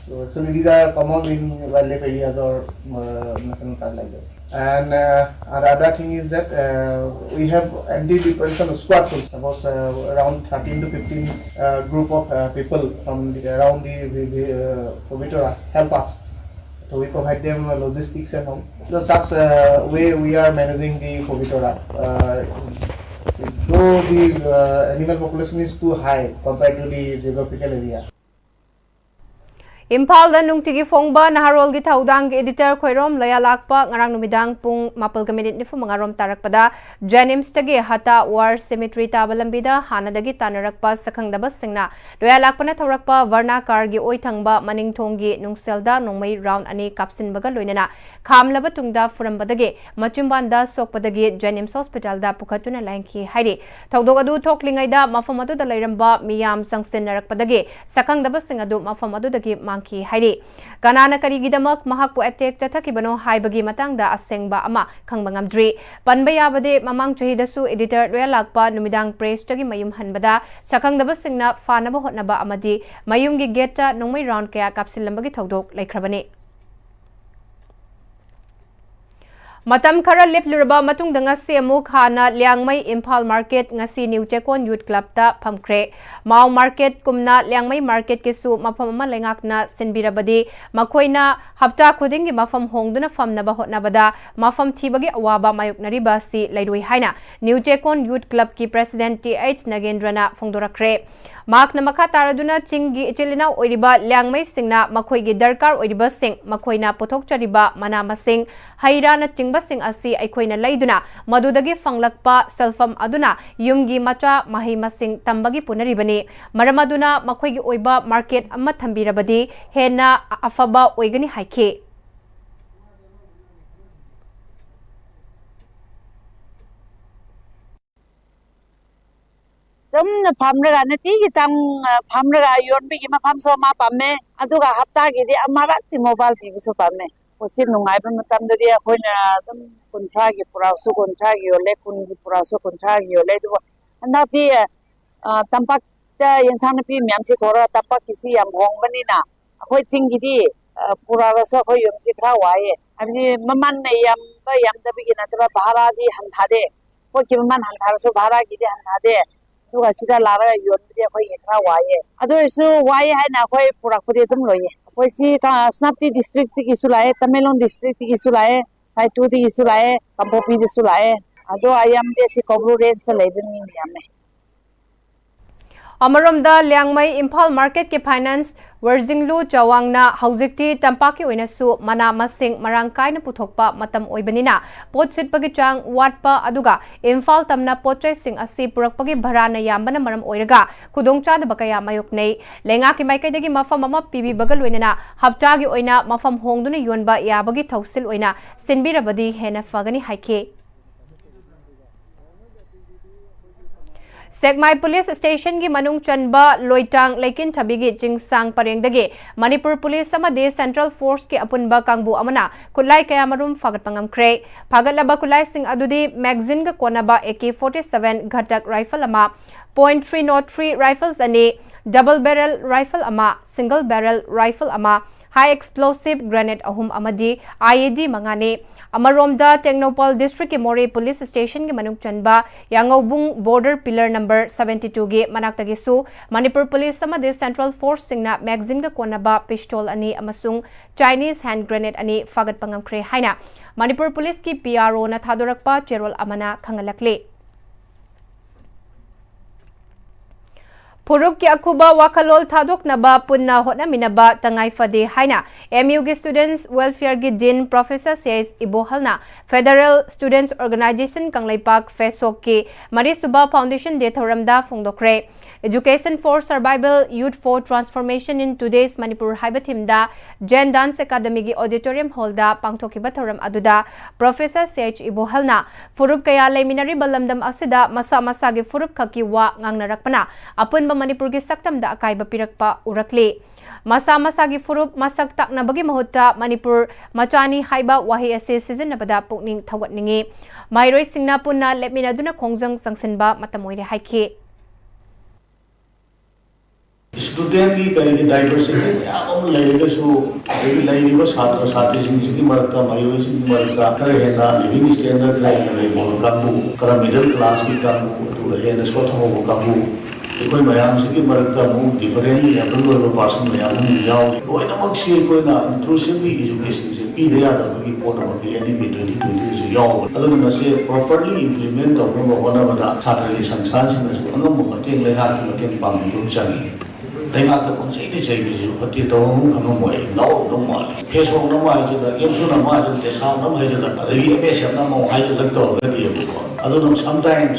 So actually, these are common in wildlife areas or uh, national park like that. And uh, another thing is that uh, we have anti-deprecation squads also. Suppose uh, around thirteen to fifteen uh, group of uh, people from the, around the, the, the uh, Pobitora help us. So we provide them uh, logistics and all. So such uh, way we are managing the Pobitora. Uh, though the uh, animal population is too high compared to the geographical area. ꯏꯝꯐꯥꯜꯗ ꯅꯨꯡꯇꯤꯒꯤ ꯐꯣꯡꯕ ꯅꯍꯥꯔꯣꯜꯒꯤ ꯊꯧꯗꯥꯡꯒꯤ editor Khoirom ꯂꯣꯌꯥꯂꯥꯛꯄ ꯉꯔꯥꯡ ꯅꯨꯃꯤꯗꯥꯡ ꯄꯨꯡ ꯃꯥꯄꯜꯒ minute ꯅꯤꯐꯨ ꯃꯉꯥꯔꯣꯝ ꯇꯥꯔꯛꯄꯗ ꯖꯦꯅꯤꯝꯁꯇꯒꯤ ꯍꯇꯥ war symmetry ꯇꯥꯕ ꯂꯝꯕꯤꯗ ꯍꯥꯟꯅꯗꯒꯤ ꯇꯥꯟꯅꯔꯛꯄ ꯁꯛꯈꯪꯗꯕꯁꯤꯡꯅ ꯂꯣꯌꯥꯂꯥꯛꯄꯅ ꯊꯧꯔꯛꯄ ꯚꯔꯅꯥ ꯀꯥꯔꯒꯤ ꯑꯣꯏ ꯊꯪꯕ ꯃꯅꯤꯡ ꯊꯣꯡꯒꯤ ꯅꯨꯡꯁꯦꯜꯗ ꯅꯣꯡꯃꯩ ꯔꯥꯎꯟ ꯑꯅꯤ ꯀꯥꯞꯁꯤꯟꯕꯒ ꯂꯣꯏꯅꯅ ꯈꯥꯝꯂꯕ ꯇꯨꯡꯗ ꯐꯨꯔꯝꯕꯗꯒꯤ ꯃꯆꯤꯟꯕꯥꯟꯗ ꯁꯣꯛꯄꯗꯒꯤ ꯖꯦꯅꯤꯝꯁ ꯍꯣꯁꯄꯤꯇꯥꯜꯗ ꯄꯨꯈꯠꯇꯨꯅ ꯂꯥꯌꯦꯡꯈꯤ ꯍꯥꯏꯔꯤ꯫ ꯊꯧꯗꯣꯛ ꯑꯗꯨ ꯊꯣꯛꯂꯤꯉꯩꯗ ꯃꯐꯝ ꯑꯗꯨꯗ ꯂꯩꯔꯝꯕ ꯃꯤꯌꯥꯝ ꯆꯪꯁꯤꯟꯅꯔꯛꯄꯗꯒꯤ ꯁꯛꯈꯪꯗꯕꯁꯤꯡ ꯑꯗꯨ ꯃꯐꯝ ꯑꯗꯨꯗꯒꯤ ꯃꯥꯡꯈꯤ ꯍꯥꯏꯔꯤ꯫ ꯀꯅꯥꯅ ꯀꯔꯤꯒꯤꯗꯃꯛ ꯃꯍꯥꯛꯄꯨ ꯑꯦꯇꯦꯛ ꯆꯠꯊꯈꯤꯕꯅꯣ ꯍꯥꯏꯕꯒꯤ ꯃꯇꯥꯡꯗ ꯑꯁꯦꯡꯕ ꯑꯃ ꯈꯪꯕ ꯉꯝꯗ꯭ꯔꯤ꯫ ꯄꯟꯕ ꯌꯥꯕꯗꯤ, ꯃꯃꯥꯡ ꯆꯍꯤꯗꯁꯨ editor ꯂꯣꯌꯥꯂꯥꯛꯄ ꯅꯨꯃꯤꯗꯥꯡ pressꯇꯒꯤ ꯃꯌꯨꯝ ꯍꯟꯕꯗ ꯁꯛꯈꯪꯗꯕꯁꯤꯡꯅ ꯐꯥꯅꯕ ꯍꯣꯠꯅꯕ ꯑꯃꯗꯤ ꯃꯌꯨꯝꯒꯤ gateꯇ ꯅꯣꯡꯃꯩ round ꯀꯌꯥ ꯀꯥꯞꯁꯤꯜꯂꯝꯕꯒꯤ ꯊꯧꯗꯣꯛ ꯂꯩꯈ꯭ꯔꯕꯅꯤ꯫ ꯃꯇꯝ ꯈꯔ ꯂꯦꯞꯂꯨꯔꯕ ꯃꯇꯨꯡꯗ ꯉꯁꯤ ꯑꯃꯨꯛ ꯍꯥꯟꯅ ꯂꯤꯌꯥꯡꯃꯩ ꯏꯝꯐꯥꯜ market, ꯉꯁꯤ ꯅ꯭ꯌꯨ ꯆꯦꯛꯀꯣꯟ ꯌꯨꯠ ꯀ꯭ꯂꯕꯇ ꯐꯝꯈ꯭ꯔꯦ꯫ ꯃꯥꯎ market ꯀꯨꯝꯅ ꯂꯤꯌꯥꯡꯃꯩ marketꯀꯤꯁꯨ ꯃꯐꯝ ꯑꯃ ꯂꯩꯉꯥꯛꯅ ꯁꯤꯟꯕꯤꯔꯕꯗꯤ ꯃꯈꯣꯏꯅ ꯍꯞꯇꯥ ꯈꯨꯗꯤꯡꯒꯤ ꯃꯐꯝ ꯍꯣꯡꯗꯨꯅ ꯐꯝꯅꯕ ꯍꯣꯠꯅꯕꯗ ꯃꯐꯝ ꯊꯤꯕꯒꯤ ꯑꯋꯥꯕ ꯃꯥꯌꯣꯛꯅꯔꯤꯕ ꯑꯁꯤ ꯂꯩꯔꯣꯏ ꯍꯥꯏꯅ ꯅ꯭ꯌꯨ ꯆꯦꯛꯀꯣꯟ ꯌꯨꯠ ꯀ꯭ꯂꯕꯀꯤ president ꯇꯤ ꯑꯩꯆ ꯅꯒꯦꯟꯗ꯭ꯔꯅ ꯐꯣꯡꯗꯣꯔꯛꯈ꯭ꯔꯦ꯫ ꯃꯍꯥꯛꯅ ꯃꯈꯥ ꯇꯥꯔꯗꯨꯅ ꯆꯤꯡꯒꯤ ꯏꯆꯤꯜ ꯏꯅꯥꯎ ꯑꯣꯏꯔꯤꯕ ꯂꯤꯌꯥꯡꯃꯩꯁꯤꯡꯅ ꯃꯈꯣꯏꯒꯤ ꯗꯔꯀꯥꯔ ꯑꯣꯏꯔꯤꯕꯁꯤꯡ, ꯃꯈꯣꯏꯅ ꯄꯨꯊꯣꯛꯆꯔꯤꯕ ꯃꯅꯥ ꯃꯁꯤꯡ, ꯍꯩ ꯔꯥꯅꯆꯤꯡꯕꯁꯤꯡ ꯑꯁꯤ ꯑꯩꯈꯣꯏꯅ ꯂꯩꯗꯨꯅ ꯃꯗꯨꯗꯒꯤ ꯐꯪꯂꯛꯄ ꯁꯦꯜꯐꯝ ꯑꯗꯨꯅ ꯌꯨꯝꯒꯤ ꯃꯆꯥ ꯃꯍꯩ ꯃꯁꯤꯡ ꯇꯝꯕꯒꯤ ꯄꯨꯅꯔꯤꯕꯅꯤ꯫ ꯃꯔꯝ ꯑꯗꯨꯅ ꯃꯈꯣꯏꯒꯤ ꯑꯣꯏꯕ market ꯑꯃ ꯊꯝꯕꯤꯔꯕꯗꯤ ꯍꯦꯟꯅ ꯑꯐꯕ ꯑꯣꯏꯒꯅꯤ ꯍꯥꯏꯈꯤ꯫ ꯑꯗꯨꯝꯅ ꯐꯝꯔꯒ ꯅꯨꯡꯇꯤꯒꯤ ꯆꯪ ꯐꯝꯔꯒ ꯌꯣꯟꯕꯒꯤ ꯃꯐꯝꯁꯨ ꯑꯃ ꯄꯥꯝꯃꯦ꯫ ꯑꯗꯨꯒ ꯍꯞꯇꯥꯒꯤꯗꯤ ꯑꯃꯔꯛꯇꯤ ꯃꯣꯕꯥꯏꯜ ꯄꯤꯕꯁꯨ ꯄꯥꯝꯃꯦ꯫ ꯄꯣꯠꯁꯤ ꯅꯨꯡꯉꯥꯏꯕ ꯃꯇꯝꯗꯗꯤ ꯑꯩꯈꯣꯏꯅ ꯑꯗꯨꯝ ꯀꯨꯟꯊ꯭ꯔꯥꯒꯤ ꯄꯨꯔꯛꯁꯨ ꯀꯨꯟꯊ꯭ꯔꯥꯒꯤ ꯌꯣꯜꯂꯦ, ꯀꯨꯟꯒꯤ ꯄꯨꯔꯛꯁꯨ ꯀꯨꯟꯊ꯭ꯔꯥꯒꯤ ꯌꯣꯜꯂꯦ꯫ ꯑꯗꯨꯕꯨ ꯍꯟꯗꯛꯇꯤ ꯑ, ꯇꯝꯄꯥꯛꯇ ꯌꯦꯟꯁꯥꯡ ꯅꯥꯄꯤ ꯃꯌꯥꯝꯁꯤ ꯊꯣꯔꯒ ꯇꯝꯄꯥꯛꯀꯤꯁꯤ ꯌꯥꯝ ꯍꯣꯡꯕꯅꯤꯅ ꯑꯩꯈꯣꯏ ꯆꯤꯡꯒꯤꯗꯤ ꯑ, ꯄꯨꯔꯛꯂꯁꯨ ꯑꯩꯈꯣꯏ ꯌꯨꯝꯁꯤ ꯈꯔ ꯋꯥꯏꯑꯦ꯫ ꯍꯥꯏꯕꯗꯤ ꯃꯃꯜꯅ ꯌꯥꯝꯕ ꯌꯥꯝꯗꯕꯒꯤ ꯅꯠꯇꯕ ꯚꯔꯥꯗꯤ ꯍꯟꯊꯗꯦ꯫ ꯄꯣꯠꯀꯤ ꯃꯃꯜ ꯍꯟꯊꯔꯁꯨ ꯚꯔꯥꯒꯤꯗꯤ ꯍꯟꯊꯗꯦ꯫ ꯑꯗꯨꯒ ꯁꯤꯗ ꯂꯥꯛꯂꯒ ꯌꯣꯟꯕꯗꯤ ꯑꯩꯈꯣꯏꯒꯤ ꯈꯔ ꯋꯥꯏꯑꯦ꯫ ꯑꯗꯨ ꯑꯣꯏꯔꯁꯨ ꯋꯥꯏꯑꯦ ꯍꯥꯏꯅ ꯑꯩꯈꯣꯏ ꯄꯨꯔꯛꯄꯗꯤ ꯑꯗꯨꯝ ꯂꯣꯏꯌꯦ꯫ ꯑꯩꯈꯣꯏ ꯁꯤ ꯀ-, ꯁꯦꯅꯥꯄꯇꯤ ꯗꯤꯁꯇ꯭ꯔꯤꯛꯇꯒꯤꯁꯨ ꯂꯥꯛꯑꯦ, ꯇꯃꯦꯡꯂꯣꯡ ꯗꯤꯁꯇ꯭ꯔꯤꯛꯇꯒꯤꯁꯨ ꯂꯥꯛꯑꯦ, ꯁꯥꯏꯇꯨꯗꯒꯤꯁꯨ ꯂꯥꯛꯑꯦ, ꯀꯥꯡꯄꯣꯛꯄꯤꯗꯁꯨ ꯂꯥꯛꯑꯦ꯫ ꯑꯗꯣ ꯑꯌꯥꯝꯕꯗꯤ ꯑꯁꯤ ꯀꯧꯕ꯭ꯔꯨ ꯔꯦꯟꯖꯇ ꯂꯩꯕ ꯃꯤ ꯌꯥꯝꯃꯦ꯫ ꯑꯃꯔꯣꯝꯗ ꯂꯤꯌꯥꯡꯃꯩ ꯏꯝꯐꯥꯜ ꯃꯥꯔꯀꯦꯠꯀꯤ ꯐꯥꯏꯅꯥꯟꯁ ꯋꯔꯖꯤꯡꯂꯨ ꯆꯥꯋꯥꯡꯅ ꯍꯧꯖꯤꯛꯇꯤ ꯇꯝꯄꯥꯛꯀꯤ ꯑꯣꯏꯅꯁꯨ ꯃꯅꯥ ꯃꯁꯤꯡ ꯃꯔꯥꯡ ꯀꯥꯏꯅ ꯄꯨꯊꯣꯛꯄ ꯃꯇꯝ ꯑꯣꯏꯕꯅꯤꯅ ꯄꯣꯠ ꯁꯤꯠꯄꯒꯤ ꯆꯥꯡ ꯋꯥꯠꯄ ꯑꯗꯨꯒ ꯏꯝꯐꯥꯜ ꯇꯝꯅ ꯄꯣꯠꯆꯩꯁꯤꯡ ꯑꯁꯤ ꯄꯨꯔꯛꯄꯒꯤ ꯚꯔꯥꯅ ꯌꯥꯝꯕꯅ ꯃꯔꯝ ꯑꯣꯏꯔꯒ ꯈꯨꯗꯣꯡꯆꯥꯗꯕ ꯀꯌꯥ ꯃꯥꯌꯣꯛꯅꯩ꯫ ꯂꯩꯉꯥꯛꯀꯤ ꯃꯥꯏꯀꯩꯗꯒꯤ ꯃꯐꯝ ꯑꯃ ꯄꯤꯕꯤꯕꯒ ꯂꯣꯏꯅꯅ ꯍꯞꯇꯥꯒꯤ ꯑꯣꯏꯅ ꯃꯐꯝ ꯍꯣꯡꯗꯨꯅ ꯌꯣꯟꯕ ꯌꯥꯕꯒꯤ ꯊꯧꯁꯤꯜ ꯑꯣꯏꯅ ꯁꯤꯟꯕꯤꯔꯕꯗꯤ ꯍꯦꯟꯅ ꯐꯒꯅꯤ ꯍꯥꯏꯈꯤ꯫ ꯁꯦꯛꯃꯥꯏ ꯄꯨꯂꯤꯁ ꯁ꯭ꯇꯦꯁꯟꯒꯤ ꯃꯅꯨꯡ ꯆꯟꯕ ꯂꯣꯏꯇꯥꯡ ꯂꯩꯀꯤꯟꯊꯕꯤꯒꯤ ꯆꯤꯡꯁꯥꯡ ꯄꯔꯦꯡꯗꯒꯤ ꯃꯅꯤꯄꯨꯔ ꯄꯨꯂꯤꯁ ꯑꯃꯗꯤ ꯁꯦꯟꯇ꯭ꯔꯦꯜ ꯐꯣꯔꯁꯀꯤ ꯑꯄꯨꯟꯕ ꯀꯥꯡꯕꯨ ꯑꯃꯅ ꯈꯨꯠꯂꯥꯏ ꯀꯌꯥꯃꯔꯨꯝ ꯐꯥꯒꯠꯄ ꯉꯝꯈ꯭ꯔꯦ꯫ ꯐꯥꯒꯠꯂꯕ ꯈꯨꯠꯂꯥꯏꯁꯤꯡ ꯑꯗꯨꯗꯤ ꯃꯦꯒꯥꯖꯤꯟꯒ ꯀꯣꯟꯅꯕ A K forty seven Ghatak rifle ꯑꯃ, point three not three rifles ꯑꯅꯤ, ꯗꯕꯜ ꯕꯦꯔꯦꯜ ꯔꯥꯏꯐꯜ ꯑꯃ, ꯁꯤꯡꯒꯜ ꯕꯦꯔꯦꯜ ꯔꯥꯏꯐꯜ ꯑꯃ, ꯍꯥꯏ ꯑꯦꯛꯁꯄ꯭ꯂꯣꯁꯤꯚ ꯒ꯭ꯔꯦꯅꯦꯗ ꯑꯍꯨꯝ ꯑꯃꯗꯤ ꯑꯥꯏ ꯏ ꯗꯤ ꯃꯉꯥꯅꯤ꯫ ꯑꯃꯔꯣꯝꯗ ꯇꯦꯡꯅꯧꯄꯜ ꯗꯤꯁꯇ꯭ꯔꯤꯛꯀꯤ ꯃꯣꯔꯦ ꯄꯨꯂꯤꯁ ꯁ꯭ꯇꯦꯁꯟꯒꯤ ꯃꯅꯨꯡ ꯆꯟꯕ ꯌꯥꯉꯧꯕꯨꯡ ꯕꯣꯔꯗꯔ ꯄꯤꯂꯔ ꯅꯝꯕꯔ ꯁꯚꯦꯟꯇꯤ ꯇꯨꯒꯤ ꯃꯅꯥꯛꯇꯒꯤꯁꯨ ꯃꯅꯤꯄꯨꯔ ꯄꯨꯂꯤꯁ ꯑꯃꯗꯤ ꯁꯦꯟꯇ꯭ꯔꯦꯜ ꯐꯣꯔꯁꯁꯤꯡꯅ ꯃꯦꯒꯥꯖꯤꯟꯒ ꯀꯣꯟꯅꯕ ꯄꯤꯁꯇꯣꯜ ꯑꯅꯤ ꯑꯃꯁꯨꯡ ꯆꯥꯏꯅꯤꯁ ꯍꯦꯟꯗ ꯒ꯭ꯔꯦꯅꯦꯗ ꯑꯅꯤ ꯐꯥꯒꯠꯄ ꯉꯝꯈ꯭ꯔꯦ ꯍꯥꯏꯅ ꯃꯅꯤꯄꯨꯔ ꯄꯨꯂꯤꯁꯀꯤ ꯄꯤ ꯑꯥꯔ ꯑꯣꯅ ꯊꯥꯗꯣꯔꯛꯄ ꯆꯦꯔꯣꯜ ꯑꯃꯅ ꯈꯪꯍꯜꯂꯛꯂꯤ꯫ ꯐꯨꯔꯨꯞꯀꯤ ꯑꯀꯨꯕ ꯋꯥꯈꯜꯂꯣꯟ ꯊꯥꯗꯣꯛꯅꯕ ꯄꯨꯟꯅ ꯍꯣꯠꯅꯃꯤꯟꯅꯕ ꯇꯉꯥꯏ ꯐꯗꯦ ꯍꯥꯏꯅ M U ꯒꯤ Students Welfare ꯒꯤ Dean Professor C H ꯏꯕꯣꯍꯜꯅ Federal Students Organization Kangleipak, ꯐꯦꯁꯣꯛꯀꯤ ꯃꯔꯤꯁꯨꯕ Foundation Day ꯊꯧꯔꯝꯗ ꯐꯣꯡꯗꯣꯛꯈ꯭ꯔꯦ꯫ Education for Survival, Youth for Transformation in Today's Manipur ꯍꯥꯏꯕ theme ꯗ Jain Dance Academy ꯒꯤ auditorium hall ꯗ ꯄꯥꯡꯊꯣꯛꯈꯤꯕ ꯊꯧꯔꯝ ꯑꯗꯨꯗ Professor C H ꯏꯕꯣꯍꯜꯅ ꯐꯨꯔꯨꯞ ꯀꯌꯥ ꯂꯩꯃꯤꯟꯅꯔꯤꯕ ꯂꯝꯗꯝ ꯑꯁꯤꯗ ꯃꯁꯥ ꯃꯁꯥꯒꯤ ꯐꯨꯔꯨꯞ ꯈꯛꯀꯤ ꯋꯥ ꯉꯥꯡꯅꯔꯛꯄꯅ ꯑꯄꯨꯟꯕ ꯃꯅꯤꯄꯨꯔꯒꯤ ꯁꯛꯇꯝꯗ ꯑꯀꯥꯏꯕ ꯄꯤꯔꯛꯄ ꯎꯔꯛꯂꯤ꯫ ꯃꯁꯥ ꯃꯁꯥꯒꯤ ꯐꯨꯔꯨꯞ ꯃꯁꯛ ꯇꯥꯛꯅꯕꯒꯤ ꯃꯍꯨꯠꯇ ꯃꯅꯤꯄꯨꯔ ꯃꯆꯥꯅꯤ ꯍꯥꯏꯕ ꯋꯥꯍꯩ ꯑꯁꯤ ꯁꯤꯖꯤꯟꯅꯕꯗ ꯄꯨꯛꯅꯤꯡ ꯊꯧꯒꯠꯅꯤꯡꯏ꯫ ꯃꯍꯩꯔꯣꯏꯁꯤꯡꯅ ꯄꯨꯟꯅ ꯂꯦꯞꯃꯤꯟꯅꯗꯨꯅ ꯈꯣꯡꯖꯪ ꯆꯪꯁꯤꯟꯕ ꯃꯇꯝ ꯑꯣꯏꯔꯦ ꯍꯥꯏꯈꯤ꯫ Student ꯀꯤ ꯀꯔꯤꯒꯤ diversity ꯃꯌꯥꯝ ꯑꯃ ꯂꯩꯔꯒꯁꯨ, ꯑꯗꯒꯤ ꯂꯩꯔꯤꯕ ꯁꯥꯇ꯭ꯔ ꯁꯥꯇ꯭ꯔꯤꯁꯤꯡꯁꯤꯒꯤ ꯃꯔꯛꯇ, ꯃꯍꯩꯔꯣꯏꯁꯤꯡꯒꯤ ꯃꯔꯛꯇ ꯈꯔ ꯍꯦꯟꯅ living standard ꯈꯔ ꯍꯦꯟꯅ ꯂꯩꯕ ꯀꯥꯡꯕꯨ, ꯈꯔ middle class ꯀꯤ ꯀꯥꯡꯕꯨ, ꯑꯗꯨꯒ ꯍꯦꯟꯅ ꯁꯣꯠꯊꯍꯧꯕ ꯀꯥꯡꯕꯨ, ꯑꯩꯈꯣꯏ ꯃꯌꯥꯝꯁꯤꯒꯤ ꯃꯔꯛꯇ ꯑꯃꯨꯛ different level ꯑꯣꯏꯕ person ꯃꯌꯥꯝ ꯑꯃ ꯌꯥꯎꯔꯤ꯫ ꯂꯣꯏꯅꯃꯛꯁꯤ ꯑꯩꯈꯣꯏꯅ inclusively education ꯁꯦ ꯄꯤꯗ ꯌꯥꯗꯕꯒꯤ ꯄꯣꯠ ꯑꯃꯗꯤ N E P twenty twenty ꯗꯁꯨ ꯌꯥꯎꯕ꯫ ꯑꯗꯨꯅ ꯃꯁꯤ properly implement ꯇꯧꯅꯕ ꯍꯣꯠꯅꯕꯗ ꯁꯥꯇ꯭ꯔꯒꯤ ꯁꯪꯁꯊꯥꯟꯁꯤꯡꯅꯁꯨ ꯑꯉꯝꯕ ꯃꯇꯦꯡ, ꯂꯩꯉꯥꯛꯀꯤ ꯃꯇꯦꯡ ꯄꯥꯡꯕꯤꯕ ꯑꯃ ꯆꯪꯉꯤ꯫ ꯂꯩꯉꯥꯛꯇ ꯄꯪꯆꯩꯗ ꯆꯩꯕꯁꯤꯁꯨ ꯐꯠꯇꯦ, ꯇꯧꯐꯝ ꯈꯪꯉꯝꯃꯣꯏ, ꯉꯥꯎꯔꯝꯗꯧ ꯃꯥꯜꯂꯦ꯫ ꯐꯦꯁꯕꯨꯛꯅ ꯑꯃ ꯍꯥꯏꯖꯤꯜꯂꯛ, ꯑꯦꯞꯁꯨꯅ ꯑꯃ ꯍꯥꯏꯖꯤꯜꯂꯛ, ꯗꯦꯁꯥꯝꯅ ꯑꯃ ꯍꯥꯏꯖꯤꯜꯂꯛ, ꯑꯗꯒꯤ ꯑꯦꯝ ꯑꯦꯁ ꯑꯦꯐꯅ ꯑꯃ ꯑꯃꯨꯛ ꯍꯥꯏꯖꯤꯜꯂꯛ ꯇꯧꯔꯒꯗꯤ ꯑꯃꯨꯛꯀꯣ꯫ ꯑꯗꯨꯅ sometimes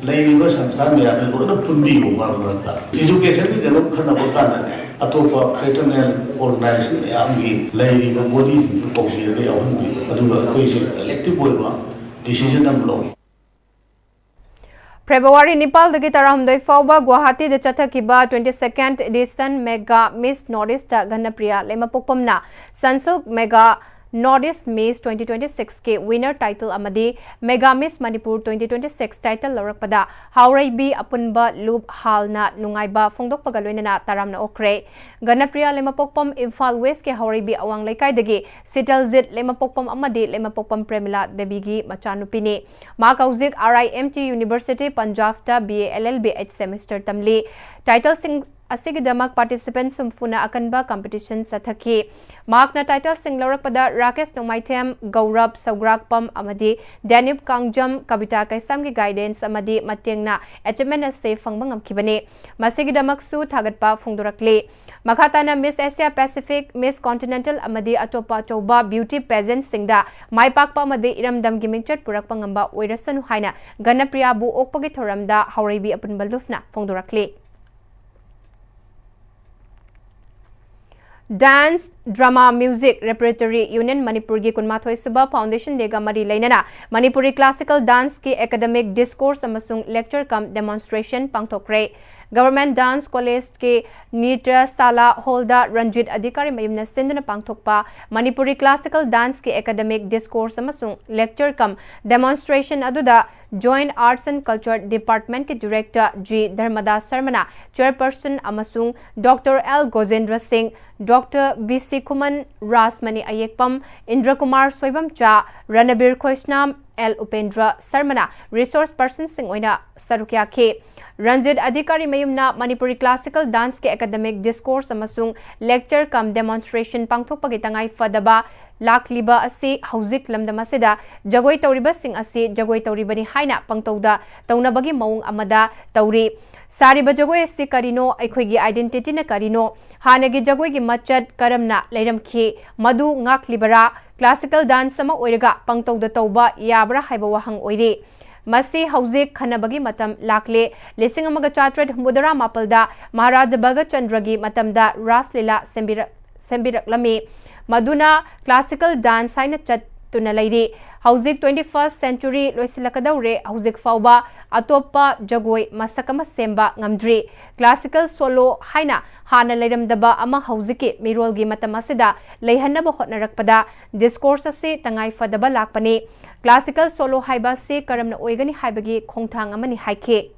ꯂꯩꯔꯤꯕ ꯁꯪꯁꯊꯥꯟ ꯃꯌꯥꯝꯁꯦ ꯂꯣꯏꯅ ꯄꯨꯟꯕꯤꯌꯨ ꯃꯔꯛ ꯃꯔꯛꯇ꯫ Education ꯒꯤꯗ ꯑꯗꯨꯝ ꯈꯟꯅꯕ ꯀꯥꯟꯗꯅꯦ, ꯑꯇꯣꯞꯄ fraternal organization ꯃꯌꯥꯝꯒꯤ ꯂꯩꯔꯤꯕ body ꯁꯤꯡꯁꯨ ꯀꯧꯕꯤꯔꯒ ꯌꯥꯎꯍꯟꯕꯤꯌꯨ꯫ ꯑꯗꯨꯒ ꯑꯩꯈꯣꯏꯁꯦ collective ꯑꯣꯏꯕ decision ꯑꯃ ꯂꯧꯏ꯫ ꯐꯦꯕ꯭ꯔꯨꯋꯥꯔꯤ ꯅꯤꯄꯥꯜꯗꯒꯤ ꯇꯔꯥꯍꯨꯝꯗꯣꯏ ꯐꯥꯎꯕ ꯒꯨꯋꯥꯍꯥꯇꯤꯗ ꯆꯠꯊꯈꯤꯕ twenty second edition Mega Miss North East Ghanapriya ꯂꯩꯃꯄꯣꯛꯄꯝꯅ Sunsilk Mega North East Miss twenty twenty six ꯀꯤ winner title ꯑꯃꯗꯤ Mega Miss Manipur twenty twenty six title ꯂꯧꯔꯛꯄꯗ ꯍꯥꯎꯔꯩꯕꯤ ꯑꯄꯨꯟꯕ ꯂꯨꯞ ꯍꯥꯜꯅ ꯅꯨꯡꯉꯥꯏꯕ ꯐꯣꯡꯗꯣꯛꯄꯒ ꯂꯣꯏꯅꯅ ꯇꯔꯥꯝꯅ ꯑꯣꯛꯈ꯭ꯔꯦ꯫ ꯘꯅꯄ꯭ꯔꯤꯌꯥ ꯂꯩꯃꯄꯣꯛꯄꯝ ꯏꯝꯐꯥꯜ ꯋꯦꯁꯀꯤ ꯍꯥꯎꯔꯩꯕꯤ ꯑꯋꯥꯡ ꯂꯩꯀꯥꯏꯗꯒꯤ ꯁꯤꯇꯜꯖꯤꯠ ꯂꯩꯃꯄꯣꯛꯄꯝ ꯑꯃꯗꯤ ꯂꯩꯃꯄꯣꯛꯄꯝ ꯄ꯭ꯔꯦꯃꯤꯂꯥ ꯗꯦꯕꯤꯒꯤ ꯃꯆꯥꯅꯨꯄꯤꯅꯤ꯫ ꯃꯍꯥꯛ ꯍꯧꯖꯤꯛ R I M T University ꯄꯟꯖꯥꯕꯇ B A L L B eighth semester ꯇꯝꯂꯤ꯫ Title ꯁꯤꯡ ꯑꯁꯤꯒꯤꯗꯃꯛ participants ꯍꯨꯝꯐꯨꯅ ꯑꯀꯟꯕ competition ꯆꯠꯊꯈꯤ꯫ ꯃꯍꯥꯛꯅ titleꯁꯤꯡ ꯂꯧꯔꯛꯄꯗ ꯔꯥꯀꯦꯁ ꯅꯣꯡꯃꯥꯏꯊꯦꯝ, ꯒꯧꯔꯕ ꯁꯧꯒ꯭ꯔꯥꯛꯄꯝ ꯑꯃꯗꯤ ꯗꯦꯅꯤꯞ ꯀꯥꯡꯖꯝ, ꯀꯕꯤꯇꯥ ꯀꯩꯁꯥꯝꯒꯤ guidance ꯑꯃꯗꯤ ꯃꯇꯦꯡꯅ achievement ꯑꯁꯤ ꯐꯪꯕ ꯉꯝꯈꯤꯕꯅꯤ꯫ ꯃꯁꯤꯒꯤꯗꯃꯛꯁꯨ ꯊꯥꯒꯠꯄ ꯐꯣꯡꯗꯣꯔꯛꯂꯤ꯫ ꯃꯈꯥ ꯇꯥꯅ Miss Asia Pacific, Miss Continental ꯑꯃꯗꯤ ꯑꯇꯣꯞꯄ ꯑꯆꯧꯕ beauty pageantꯁꯤꯡꯗ ꯃꯥꯏ ꯄꯥꯛꯄ ꯑꯃꯗꯤ ꯏꯔꯝꯗꯝꯒꯤ ꯃꯤꯡꯆꯠ ꯄꯨꯔꯛꯄ ꯉꯝꯕ ꯑꯣꯏꯔꯁꯅꯨ ꯍꯥꯏꯅ ꯒꯅꯄ꯭ꯔꯤꯌꯥꯕꯨ ꯑꯣꯛꯄꯒꯤ ꯊꯧꯔꯝꯗ ꯍꯥꯎꯔꯩꯕꯤ ꯑꯄꯨꯟꯕ ꯂꯨꯞꯅ ꯐꯣꯡꯗꯣꯔꯛꯂꯤ꯫ Dance, Drama, Music Repertory Union ꯃꯅꯤꯄꯨꯔꯒꯤ ꯀꯨꯟꯃꯥꯊꯣꯏ ꯁꯨꯕ Foundation Dayꯒ ꯃꯔꯤ ꯂꯩꯅꯅ ꯃꯅꯤꯄꯨꯔꯤ classical danceꯀꯤ academic discourse ꯑꯃꯁꯨꯡ lecture cum demonstration ꯄꯥꯡꯊꯣꯛꯈ꯭ꯔꯦ꯫ Government Dance Collegeꯀꯤ ꯅ꯭ꯔꯤꯇ꯭ꯌ ꯁꯥꯂꯥ hallꯗ Ranjit ꯑꯙꯤꯀꯥꯔꯤ ꯃꯌꯨꯝꯅ ꯁꯤꯟꯗꯨꯅ ꯄꯥꯡꯊꯣꯛꯄ ꯃꯅꯤꯄꯨꯔꯤ classical danceꯀꯤ academic discourse ꯑꯃꯁꯨꯡ lecture cum demonstration ꯑꯗꯨꯗ Joint Arts and Culture Departmentꯀꯤ Director ꯖꯤ ꯙꯔꯃꯗꯥꯁ ꯁꯔꯃꯅ chairperson ꯑꯃꯁꯨꯡ Doctor L Gojendra Singh, Doctor B C ꯈꯨꯃꯟ, ꯔꯥꯖꯃꯅꯤ ꯑꯌꯦꯛꯄꯝ, ꯏꯟꯗ꯭ꯔꯀꯨꯃꯥꯔ ꯁꯣꯏꯕꯝꯆꯥ, ꯔꯅꯕꯤꯔ ꯈꯣꯏꯁꯅꯥꯝ, ꯑꯦꯜ ꯎꯄꯦꯟꯗ꯭ꯔ ꯁꯔꯃꯅ resource personꯁꯤꯡ ꯑꯣꯏꯅ ꯁꯔꯨꯛ ꯌꯥꯈꯤ꯫ Ranjit ꯑꯙꯤꯀꯥꯔꯤ ꯃꯌꯨꯝꯅ Manipuri classical danceꯀꯤ academic discourse ꯑꯃꯁꯨꯡ lecture cum demonstration ꯄꯥꯡꯊꯣꯛꯄꯒꯤ ꯇꯉꯥꯏ ꯐꯗꯕ ꯂꯥꯛꯂꯤꯕ ꯑꯁꯤ ꯍꯧꯖꯤꯛ ꯂꯝꯗꯝ ꯑꯁꯤꯗ ꯖꯒꯣꯏ ꯇꯧꯔꯤꯕꯁꯤꯡ ꯑꯁꯤ ꯖꯒꯣꯏ ꯇꯧꯔꯤꯕꯅꯤ ꯍꯥꯏꯅ ꯄꯪꯇꯧꯗ ꯇꯧꯅꯕꯒꯤ ꯃꯑꯣꯡ ꯑꯃꯗ ꯇꯧꯔꯤ꯫ ꯁꯥꯔꯤꯕ ꯖꯒꯣꯏ ꯑꯁꯤ ꯀꯔꯤꯅꯣ, ꯑꯩꯈꯣꯏꯒꯤ identityꯅ ꯀꯔꯤꯅꯣ, ꯍꯥꯟꯅꯒꯤ ꯖꯒꯣꯏꯒꯤ ꯃꯆꯠ ꯀꯔꯝꯅ ꯂꯩꯔꯝꯈꯤ, ꯃꯗꯨ ꯉꯥꯛꯂꯤꯕꯔꯥ, classical dance ꯑꯃ ꯑꯣꯏꯔꯒ ꯄꯪꯇꯧꯗ ꯇꯧꯕ ꯌꯥꯕ꯭ꯔꯥ ꯍꯥꯏꯕ ꯋꯥꯍꯪ ꯑꯣꯏꯔꯤ꯫ ꯃꯁꯤ ꯍꯧꯖꯤꯛ ꯈꯟꯅꯕꯒꯤ ꯃꯇꯝ ꯂꯥꯛꯂꯦ꯫ ꯂꯤꯁꯤꯡ ꯑꯃꯒ ꯆꯥꯇ꯭ꯔꯦꯠ ꯍꯨꯝꯐꯨꯇꯔꯥ ꯃꯥꯄꯜꯗ ꯃꯍꯥꯔꯥꯖꯥ ꯚꯒꯠ ꯆꯟꯗ꯭ꯔꯒꯤ ꯃꯇꯝꯗ ꯔꯥꯁ ꯂꯤꯂꯥ ꯁꯦꯝꯕꯤꯔꯛ-, ꯁꯦꯝꯕꯤꯔꯛꯂꯝꯃꯤ꯫ ꯃꯗꯨꯅ classical dance ꯍꯥꯏꯅ ꯆꯠꯇꯨꯅ ꯂꯩꯔꯤ꯫ ꯍꯧꯖꯤꯛ twenty first century ꯂꯣꯏꯁꯤꯜꯂꯛꯀꯗꯧꯔꯦ, ꯍꯧꯖꯤꯛ ꯐꯥꯎꯕ ꯑꯇꯣꯞꯄ ꯖꯒꯣꯏ ꯃꯁꯛ ꯑꯃ ꯁꯦꯝꯕ ꯉꯝꯗ꯭ꯔꯤ꯫ Classical solo ꯍꯥꯏꯅ ꯍꯥꯟꯅ ꯂꯩꯔꯝꯗꯕ ꯑꯃ ꯍꯧꯖꯤꯛꯀꯤ ꯃꯤꯔꯣꯜꯒꯤ ꯃꯇꯝ ꯑꯁꯤꯗ ꯂꯩꯍꯟꯅꯕ ꯍꯣꯠꯅꯔꯛꯄꯗ discourse ꯑꯁꯤ ꯇꯉꯥꯏ ꯐꯗꯕ ꯂꯥꯛꯄꯅꯤ꯫ Classical solo ꯍꯥꯏꯕ ꯑꯁꯤ ꯀꯔꯝꯅ ꯑꯣꯏꯒꯅꯤ ꯍꯥꯏꯕꯒꯤ ꯈꯣꯡꯊꯥꯡ ꯑꯃꯅꯤ ꯍꯥꯏꯈꯤ꯫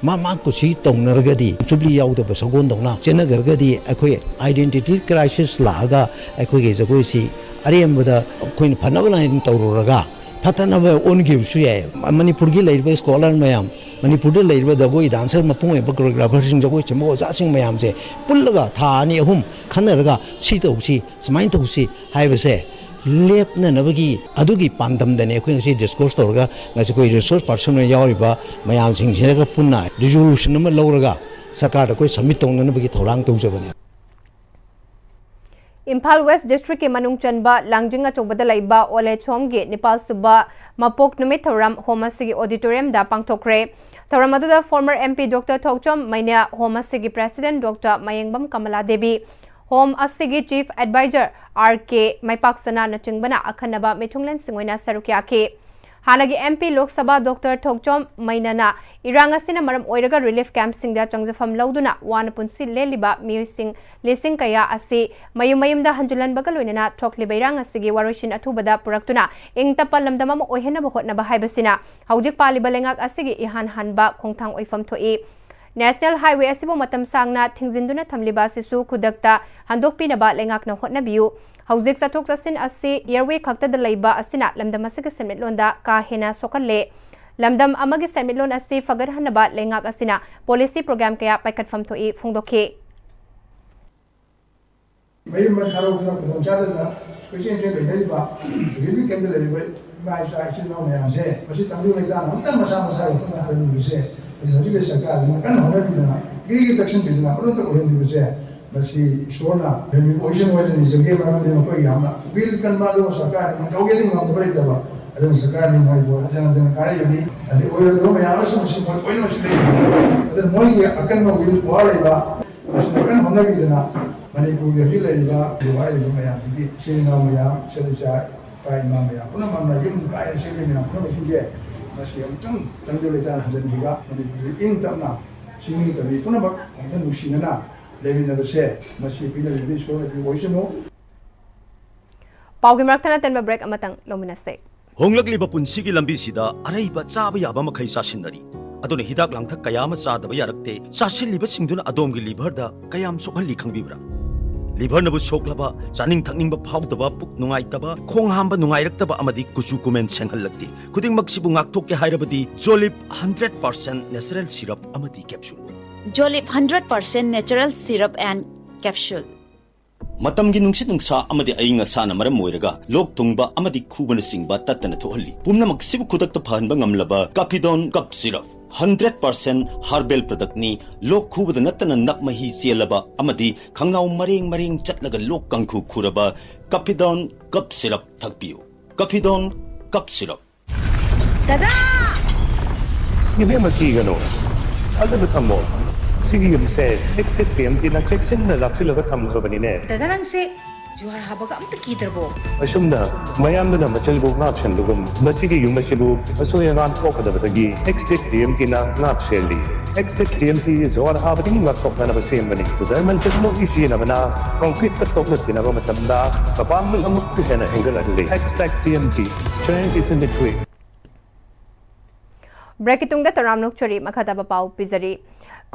ꯃꯥ ꯃꯥ ꯀꯨꯁꯤ ꯇꯧꯅꯔꯒꯗꯤ, ꯖꯨꯕ꯭ꯂꯤ ꯌꯥꯎꯗꯕ ꯁꯒꯣꯜꯗꯧꯅ ꯆꯦꯟꯅꯈ꯭ꯔꯒꯗꯤ, ꯑꯩꯈꯣꯏ identity crisis ꯂꯥꯛꯑꯒ ꯑꯩꯈꯣꯏꯒꯤ ꯖꯒꯣꯏꯁꯤ ꯑꯔꯦꯝꯕꯗ ꯑꯩꯈꯣꯏꯅ ꯐꯅꯕ ꯂꯥꯏꯟ ꯇꯧꯔꯨꯔꯒ ꯐꯠꯇꯅꯕ ꯑꯣꯟꯈꯤꯕꯁꯨ ꯌꯥꯏ꯫ ꯃꯅꯤꯄꯨꯔꯒꯤ ꯂꯩꯔꯤꯕ scholar ꯃꯌꯥꯝ, ꯃꯅꯤꯄꯨꯔꯗ ꯂꯩꯔꯤꯕ ꯖꯒꯣꯏ ꯗꯥꯟꯁꯔ ꯃꯄꯨꯡ ꯑꯣꯏꯕ ꯀꯣꯔꯤꯌꯣꯒ꯭ꯔꯥꯐꯔꯁꯤꯡ, ꯖꯒꯣꯏ ꯁꯦꯝꯕ ꯑꯣꯖꯥꯁꯤꯡ ꯃꯌꯥꯝꯁꯦ ꯄꯨꯜꯂꯒ ꯊꯥ ꯑꯅꯤ ꯑꯍꯨꯝ ꯈꯟꯅꯔꯒ ꯁꯤ ꯇꯧꯁꯤ, ꯁꯨꯃꯥꯏꯅ ꯇꯧꯁꯤ ꯍꯥꯏꯕꯁꯦ ꯂꯦꯞꯅꯅꯕꯒꯤ ꯑꯗꯨꯒꯤ ꯄꯥꯟꯗꯝꯗꯅꯦ ꯑꯩꯈꯣꯏ ꯉꯁꯤ ꯗꯤꯁꯀꯣꯔꯁ ꯇꯧꯔꯒ ꯉꯁꯤ ꯑꯩꯈꯣꯏ ꯔꯤꯁꯣꯔꯁ ꯄꯥꯔꯁꯟ ꯑꯣꯏꯅ ꯌꯥꯎꯔꯤꯕ ꯃꯌꯥꯝꯁꯤꯡꯁꯤꯅꯒ ꯄꯨꯟꯅ ꯔꯤꯖꯣꯂꯨꯁꯟ ꯑꯃ ꯂꯧꯔꯒ ꯁꯔꯀꯥꯔꯗ ꯑꯩꯈꯣꯏ ꯁꯕꯃꯤꯠ ꯇꯧꯅꯅꯕꯒꯤ ꯊꯧꯔꯥꯡ ꯇꯧꯖꯕꯅꯦ꯫ ꯏꯝꯐꯥꯜ ꯋꯦꯁ ꯗꯤꯁꯇ꯭ꯔꯤꯛꯀꯤ ꯃꯅꯨꯡ ꯆꯟꯕ ꯂꯥꯡꯖꯤꯡ ꯑꯆꯧꯕꯗ ꯂꯩꯕ ꯑꯣꯜ ꯑꯦꯖ ꯍꯣꯝꯒꯤ ꯅꯤꯄꯥꯜ ꯁꯨꯕ ꯃꯄꯣꯛ ꯅꯨꯃꯤꯠ ꯊꯧꯔꯝ ꯍꯣꯝ ꯑꯁꯤꯒꯤ ꯑꯣꯗꯤꯇꯣꯔꯤꯌꯝꯗ ꯄꯥꯡꯊꯣꯛꯈ꯭ꯔꯦ꯫ ꯊꯧꯔꯝ ꯑꯗꯨꯗ former M P doctor Thokchom ꯃꯩꯅ, ꯍꯣꯝ ꯑꯁꯤꯒꯤ president doctor Mayengbam Kamala Devi, home ꯑꯁꯤꯒꯤ ꯆꯤꯐ ꯑꯦꯗꯚꯥꯏꯖꯔ ꯑꯥꯔ ꯀꯦ ꯃꯩꯄꯥꯛꯁꯅꯥꯅꯆꯤꯡꯕꯅ ꯑꯈꯟꯅꯕ ꯃꯤꯊꯨꯡꯂꯦꯟꯁꯤꯡ ꯑꯣꯏꯅ ꯁꯔꯨꯛ ꯌꯥꯈꯤ꯫ ꯍꯥꯟꯅꯒꯤ M P Lok Sabha doctor ꯊꯣꯛꯆꯣꯝ ꯃꯩꯅꯅ ꯏꯔꯥꯡ ꯑꯁꯤꯅ ꯃꯔꯝ ꯑꯣꯏꯔꯒ ꯔꯤꯂꯤꯐ ꯀꯦꯝꯞꯁꯤꯡꯗ ꯆꯪꯖꯐꯝ ꯂꯧꯗꯨꯅ ꯋꯥꯅ ꯄꯨꯟꯁꯤ ꯂꯦꯜꯂꯤꯕ ꯃꯤꯑꯣꯏꯁꯤꯡ ꯂꯤꯁꯤꯡ ꯀꯌꯥ ꯑꯁꯤ ꯃꯌꯨꯝ ꯃꯌꯨꯝꯗ ꯍꯟꯖꯤꯜꯍꯟꯕꯒ ꯂꯣꯏꯅꯅ ꯊꯣꯛꯂꯤꯕ ꯏꯔꯥꯡ ꯑꯁꯤꯒꯤ ꯋꯥꯔꯣꯏꯁꯤꯟ ꯑꯊꯨꯕꯗ ꯄꯨꯔꯛꯇꯨꯅ ꯏꯪ ꯇꯞꯄ ꯂꯝꯗꯝ ꯑꯃ ꯑꯣꯏꯍꯟꯅꯕ ꯍꯣꯠꯅꯕ ꯍꯥꯏꯕꯁꯤꯅ ꯍꯧꯖꯤꯛ ꯄꯥꯜꯂꯤꯕ ꯂꯩꯉꯥꯛ ꯑꯁꯤꯒꯤ ꯏꯍꯥꯟ ꯍꯥꯟꯕ ꯈꯣꯡꯊꯥꯡ ꯑꯣꯏꯐꯝ ꯊꯣꯛꯏ꯫ ꯅꯦꯁꯅꯦꯜ ꯍꯥꯏꯋꯦ ꯑꯁꯤꯕꯨ ꯃꯇꯝ ꯁꯥꯡꯅ ꯊꯤꯡꯖꯤꯟꯗꯨꯅ ꯊꯝꯂꯤꯕ ꯑꯁꯤꯁꯨ ꯈꯨꯗꯛꯇ ꯍꯟꯗꯣꯛꯄꯤꯅꯕ ꯂꯩꯉꯥꯛꯅ ꯍꯣꯠꯅꯕꯤꯌꯨ꯫ ꯍꯧꯖꯤꯛ ꯆꯠꯊꯣꯛ ꯆꯠꯁꯤꯟ ꯑꯁꯤ ꯑꯦꯌꯔꯋꯦ ꯈꯛꯇꯗ ꯂꯩꯕ ꯑꯁꯤꯅ ꯂꯝꯗꯝ ꯑꯁꯤꯒꯤ ꯁꯦꯟꯃꯤꯠꯂꯣꯟꯗ ꯀꯥ ꯍꯦꯟꯅ ꯁꯣꯛꯍꯜꯂꯦ꯫ ꯂꯝꯗꯝ ꯑꯃꯒꯤ ꯁꯦꯟꯃꯤꯠꯂꯣꯟ ꯑꯁꯤ ꯐꯒꯠꯍꯟꯅꯕ ꯂꯩꯉꯥꯛ ꯑꯁꯤꯅ ꯄꯣꯂꯤꯁꯤ ꯄ꯭ꯔꯣꯒ꯭ꯔꯥꯝ ꯀꯌꯥ ꯄꯥꯏꯈꯠꯐꯝ ꯊꯣꯛꯏ ꯐꯣꯡꯗꯣꯛꯈꯤ꯫ ꯃꯌꯨꯝ ꯃꯩ ꯊꯥꯗꯣꯛꯇꯨꯅ ꯈꯨꯗꯣꯡ ꯆꯥꯗꯗꯅ ꯀꯣꯏꯆꯦꯟ ꯆꯦꯟ ꯂꯩꯅꯔꯤꯕ ꯔꯤꯂꯤꯐ ꯀꯦꯝꯞꯇ ꯂꯩꯔꯤꯕ ꯏꯃꯥ ꯏꯆꯥ ꯏꯆꯤꯜ ꯏꯅꯥꯎ ꯃꯌꯥꯝꯁꯦ ꯃꯁꯤ ꯇꯪꯗꯨ ꯂꯩꯇꯥꯅ ꯑꯃꯨꯛꯇꯪ ꯃꯁꯥ ꯃꯁꯥꯒꯤ ꯃꯐꯝꯗ ꯍꯜꯍꯟꯕꯤꯕꯁꯦ ꯃꯁꯤ ꯍꯧꯖꯤꯛꯀꯤ ꯁꯔꯀꯥꯔꯁꯤꯅ ꯀꯟꯅ ꯍꯣꯠꯅꯕꯤꯗꯅ ꯒꯤꯔꯤꯒꯤ ꯆꯥꯛꯁꯤꯟꯕꯤꯗꯨꯅ ꯑꯃꯔꯣꯝꯗ ꯑꯣꯏꯍꯟꯕꯤꯕꯁꯦ ꯃꯁꯤ ꯏꯁꯣꯔꯅ ꯑꯣꯏꯍꯟꯕꯤꯕ ꯑꯣꯏꯁꯅꯨ ꯍꯥꯏꯅ ꯅꯤꯖꯒꯦ꯫ ꯃꯔꯝꯗꯤ ꯃꯈꯣꯏ ꯌꯥꯝꯅ ꯄꯨꯛꯅꯤꯡ ꯀꯟꯕ ꯑꯗꯨꯒ ꯁꯔꯀꯥꯔꯅ ꯇꯧꯒꯦꯗꯤ ꯉꯝꯗꯕ ꯂꯩꯇꯕ ꯑꯗꯨꯅ ꯁꯔꯀꯥꯔꯅ ꯃꯣꯏꯕꯨ ꯍꯟꯖꯤꯟ ꯍꯟꯖꯤꯟ ꯀꯥꯔꯛꯏꯕꯅꯤ꯫ ꯑꯗꯩ ꯑꯣꯏꯔꯣꯏꯗꯕ ꯃꯌꯥꯝ ꯑꯃꯁꯨ ꯃꯁꯤ ꯃꯣꯏ ꯂꯣꯏꯅꯃꯛꯁꯨ ꯂꯩꯔꯤꯕꯅꯤ꯫ ꯑꯗꯨꯅ ꯃꯣꯏꯒꯤ ꯑꯀꯟꯕ ꯋꯤꯜ ꯄꯋꯥꯔ ꯂꯩꯕ ꯃꯁꯤꯅ ꯀꯟꯅ ꯍꯣꯠꯅꯕꯤꯗꯅ ꯃꯅꯤꯄꯨꯔꯒꯤ ꯍꯧꯖꯤꯛ ꯂꯩꯔꯤꯕ ꯋꯥꯔꯤꯕ ꯃꯌꯥꯝꯁꯤꯒꯤ ꯏꯆꯤꯜ ꯏꯅꯥꯎ ꯃꯌꯥꯝ, ꯏꯆꯥ ꯏꯆꯥ, ꯏꯄꯥ ꯏꯃꯥ ꯃꯌꯥꯝ ꯄꯨꯝꯅꯃꯛꯅ ꯌꯨꯝ ꯀꯥꯏꯅ ꯆꯦꯜꯂꯤ ꯃꯌꯥꯝ ꯄꯨꯝꯅꯃꯛꯁꯤꯡꯁꯦ ꯃꯁꯤ ꯑꯃꯨꯛꯇꯪ ꯇꯪꯗꯨ ꯂꯩꯇꯥꯅ ꯍꯟꯖꯤꯟꯈꯤꯕ ꯃꯅꯤꯄꯨꯔꯒꯤ ꯏꯪ ꯇꯞꯅ ꯆꯤꯡꯃꯤ ꯇꯝꯃꯤ ꯄꯨꯝꯅꯃꯛ ꯑꯃꯨꯛꯇꯪ ꯅꯨꯡꯁꯤꯅꯅ ꯂꯩꯃꯤꯟꯅꯕꯁꯦ ꯃꯁꯤ ꯄꯤꯅꯕꯤꯕ ꯏꯁꯣꯔꯅ ꯄꯤꯕ ꯑꯣꯏꯁꯅꯨ꯫ ꯄꯥꯎꯒꯤ ꯃꯔꯛ ꯊꯠꯅ ꯇꯦꯟꯕ ꯕ꯭ꯔꯦꯛ ꯑꯃꯇꯪ ꯂꯧꯃꯤꯟꯅꯁꯦ꯫ ꯍꯣꯡꯂꯛꯂꯤꯕ ꯄꯨꯟꯁꯤꯒꯤ ꯂꯝꯕꯤꯁꯤꯗ ꯑꯔꯩꯕ ꯆꯥꯕ ꯌꯥꯕ ꯃꯈꯩ ꯆꯥꯁꯤꯟꯅꯔꯤ꯫ ꯑꯗꯨꯅ ꯍꯤꯗꯥꯛ ꯂꯥꯡꯊꯛ ꯀꯌꯥ ꯑꯃ ꯆꯥꯗꯕ ꯌꯥꯔꯛꯇꯦ꯫ ꯆꯥꯁꯤꯜꯂꯤꯕꯁꯤꯡꯗꯨꯅ ꯑꯗꯣꯝꯒꯤ ꯂꯤꯚꯔꯗ ꯀꯌꯥꯝ ꯁꯣꯛꯍꯜꯂꯤ ꯈꯪꯕꯤꯕ꯭ꯔꯥ? ꯂꯤꯚꯔꯅꯕꯨ ꯁꯣꯛꯂꯕ, ꯆꯥꯅꯤꯡ ꯊꯛꯅꯤꯡꯕ ꯐꯥꯎꯗꯕ, ꯄꯨꯛ ꯅꯨꯡꯉꯥꯏꯇꯕ, ꯈꯣꯡ ꯍꯥꯝꯕ ꯅꯨꯡꯉꯥꯏꯔꯛꯇꯕ ꯑꯃꯗꯤ ꯀꯨꯆꯨ ꯀꯨꯃꯦꯟ ꯁꯦꯡꯍꯜꯂꯛꯇꯦ꯫ ꯈꯨꯗꯤꯡꯃꯛꯁꯤꯕꯨ ꯉꯥꯛꯊꯣꯛꯀꯦ ꯍꯥꯏꯔꯕꯗꯤ ꯖꯣꯂꯤꯞ ꯍꯟꯗ꯭ꯔꯦꯠ ꯄꯥꯔꯁꯦꯟ ꯅꯦꯆꯔꯦꯜ ꯁꯤꯔꯞ ꯑꯃꯗꯤ capsule. Jolip hundred percent natural syrup and capsule. ꯃꯇꯝꯒꯤ ꯅꯨꯡꯁꯤꯠ ꯅꯨꯡꯁꯥ ꯑꯃꯗꯤ ꯑꯏꯪ ꯑꯁꯥꯅ ꯃꯔꯝ ꯑꯣꯏꯔꯒ ꯂꯣꯛ ꯊꯨꯡꯕ ꯑꯃꯗꯤ ꯈꯨꯕꯅꯆꯤꯡꯕ ꯇꯠꯇꯅ ꯊꯣꯛꯍꯜꯂꯤ꯫ ꯄꯨꯝꯅꯃꯛꯁꯤꯕꯨ ꯈꯨꯗꯛꯇ ꯐꯍꯟꯕ ꯉꯝꯂꯕ ꯀꯥꯐꯤꯗꯣꯟ ꯀꯞ ꯁꯤꯔꯞ ꯍꯟꯗ꯭ꯔꯦꯠ ꯄꯥꯔꯁꯦꯟ ꯍꯔꯕꯦꯜ ꯄ꯭ꯔꯗꯛꯅꯤ꯫ ꯂꯣꯛ ꯈꯨꯕꯗ ꯅꯠꯇꯅ ꯅꯞ ꯃꯍꯤ ꯆꯦꯜꯂꯕ ꯑꯃꯗꯤ ꯈꯪꯅꯥꯎ ꯃꯔꯦꯡ ꯃꯔꯦꯡ ꯆꯠꯂꯒ ꯂꯣꯛ ꯀꯥꯡꯈꯨ ꯈꯨꯔꯕ ꯀꯥꯐꯤꯗꯣꯟ ꯀꯞ ꯁꯤꯔꯞ ꯊꯛꯄꯤꯌꯨ꯫ ꯀꯥꯐꯤꯗꯣꯟ ꯀꯞ ꯁꯤꯔꯞ꯫ ꯗꯗꯥ! ꯏꯕꯦꯝꯃ, ꯀꯤꯒꯅꯨ꯫ ꯊꯥꯖꯕ ꯊꯝꯃꯣ꯫ ꯁꯤꯒꯤ ꯌꯨꯝꯁꯦ ꯑꯦꯛꯁꯇꯦꯛ ꯇꯤ ꯑꯦꯝ ꯇꯤꯅ ꯆꯦꯛꯁꯤꯟꯅ ꯂꯥꯛꯁꯤꯜꯂꯒ ꯊꯝꯈ꯭ꯔꯕꯅꯤꯅꯦ꯫ ꯗꯗꯥ, ꯅꯪꯁꯦ ꯖꯨꯍꯥꯔ ꯍꯥꯕꯒ ꯑꯝꯇ ꯀꯤꯗ꯭ꯔꯕꯣ? ꯑꯁꯨꯝꯅ ꯃꯌꯥꯝꯗꯨꯅ ꯃꯆꯜꯕꯨ ꯉꯥꯛꯁꯦꯟꯕꯒꯨꯝ, ꯃꯁꯤꯒꯤ ꯌꯨꯝ ꯑꯁꯤꯕꯨ ꯑꯁꯣꯏ ꯑꯉꯥꯝ ꯊꯣꯛꯀꯗꯕꯗꯒꯤ ꯑꯦꯛꯁꯇꯦꯛ ꯇꯤ ꯑꯦꯝ ꯇꯤꯅ ꯉꯥꯛ ꯁꯦꯜꯂꯤ꯫ ꯑꯦꯛꯁꯇꯦꯛ ꯇꯤ ꯑꯦꯝ ꯇꯤ ꯖꯨꯍꯥꯔ ꯍꯥꯕꯗꯒꯤ ꯉꯥꯛꯊꯣꯛꯅꯅꯕ ꯁꯦꯝꯕꯅꯤ꯫ ꯖꯔꯃꯟ ꯇꯦꯛꯅꯣꯂꯣꯖꯤ ꯁꯤꯖꯤꯟꯅꯕꯅ ꯀꯣꯟꯀ꯭ꯔꯤꯠꯇ ꯇꯣꯛꯂꯛꯇꯅꯕ ꯃꯇꯝꯗ ꯃꯄꯥꯡꯒꯜ ꯑꯃꯨꯛꯀ ꯍꯦꯟꯅ ꯍꯦꯟꯒꯠꯍꯜꯂꯤ꯫ Extech T M T, strength is in the grit. ꯕ꯭ꯔꯦꯛꯀꯤ ꯇꯨꯡꯗ ꯇꯔꯥꯝꯅ ꯑꯣꯛꯆꯔꯤ꯫ ꯃꯈꯥ ꯇꯥꯕ ꯄꯥꯎ ꯄꯤꯖꯔꯤ꯫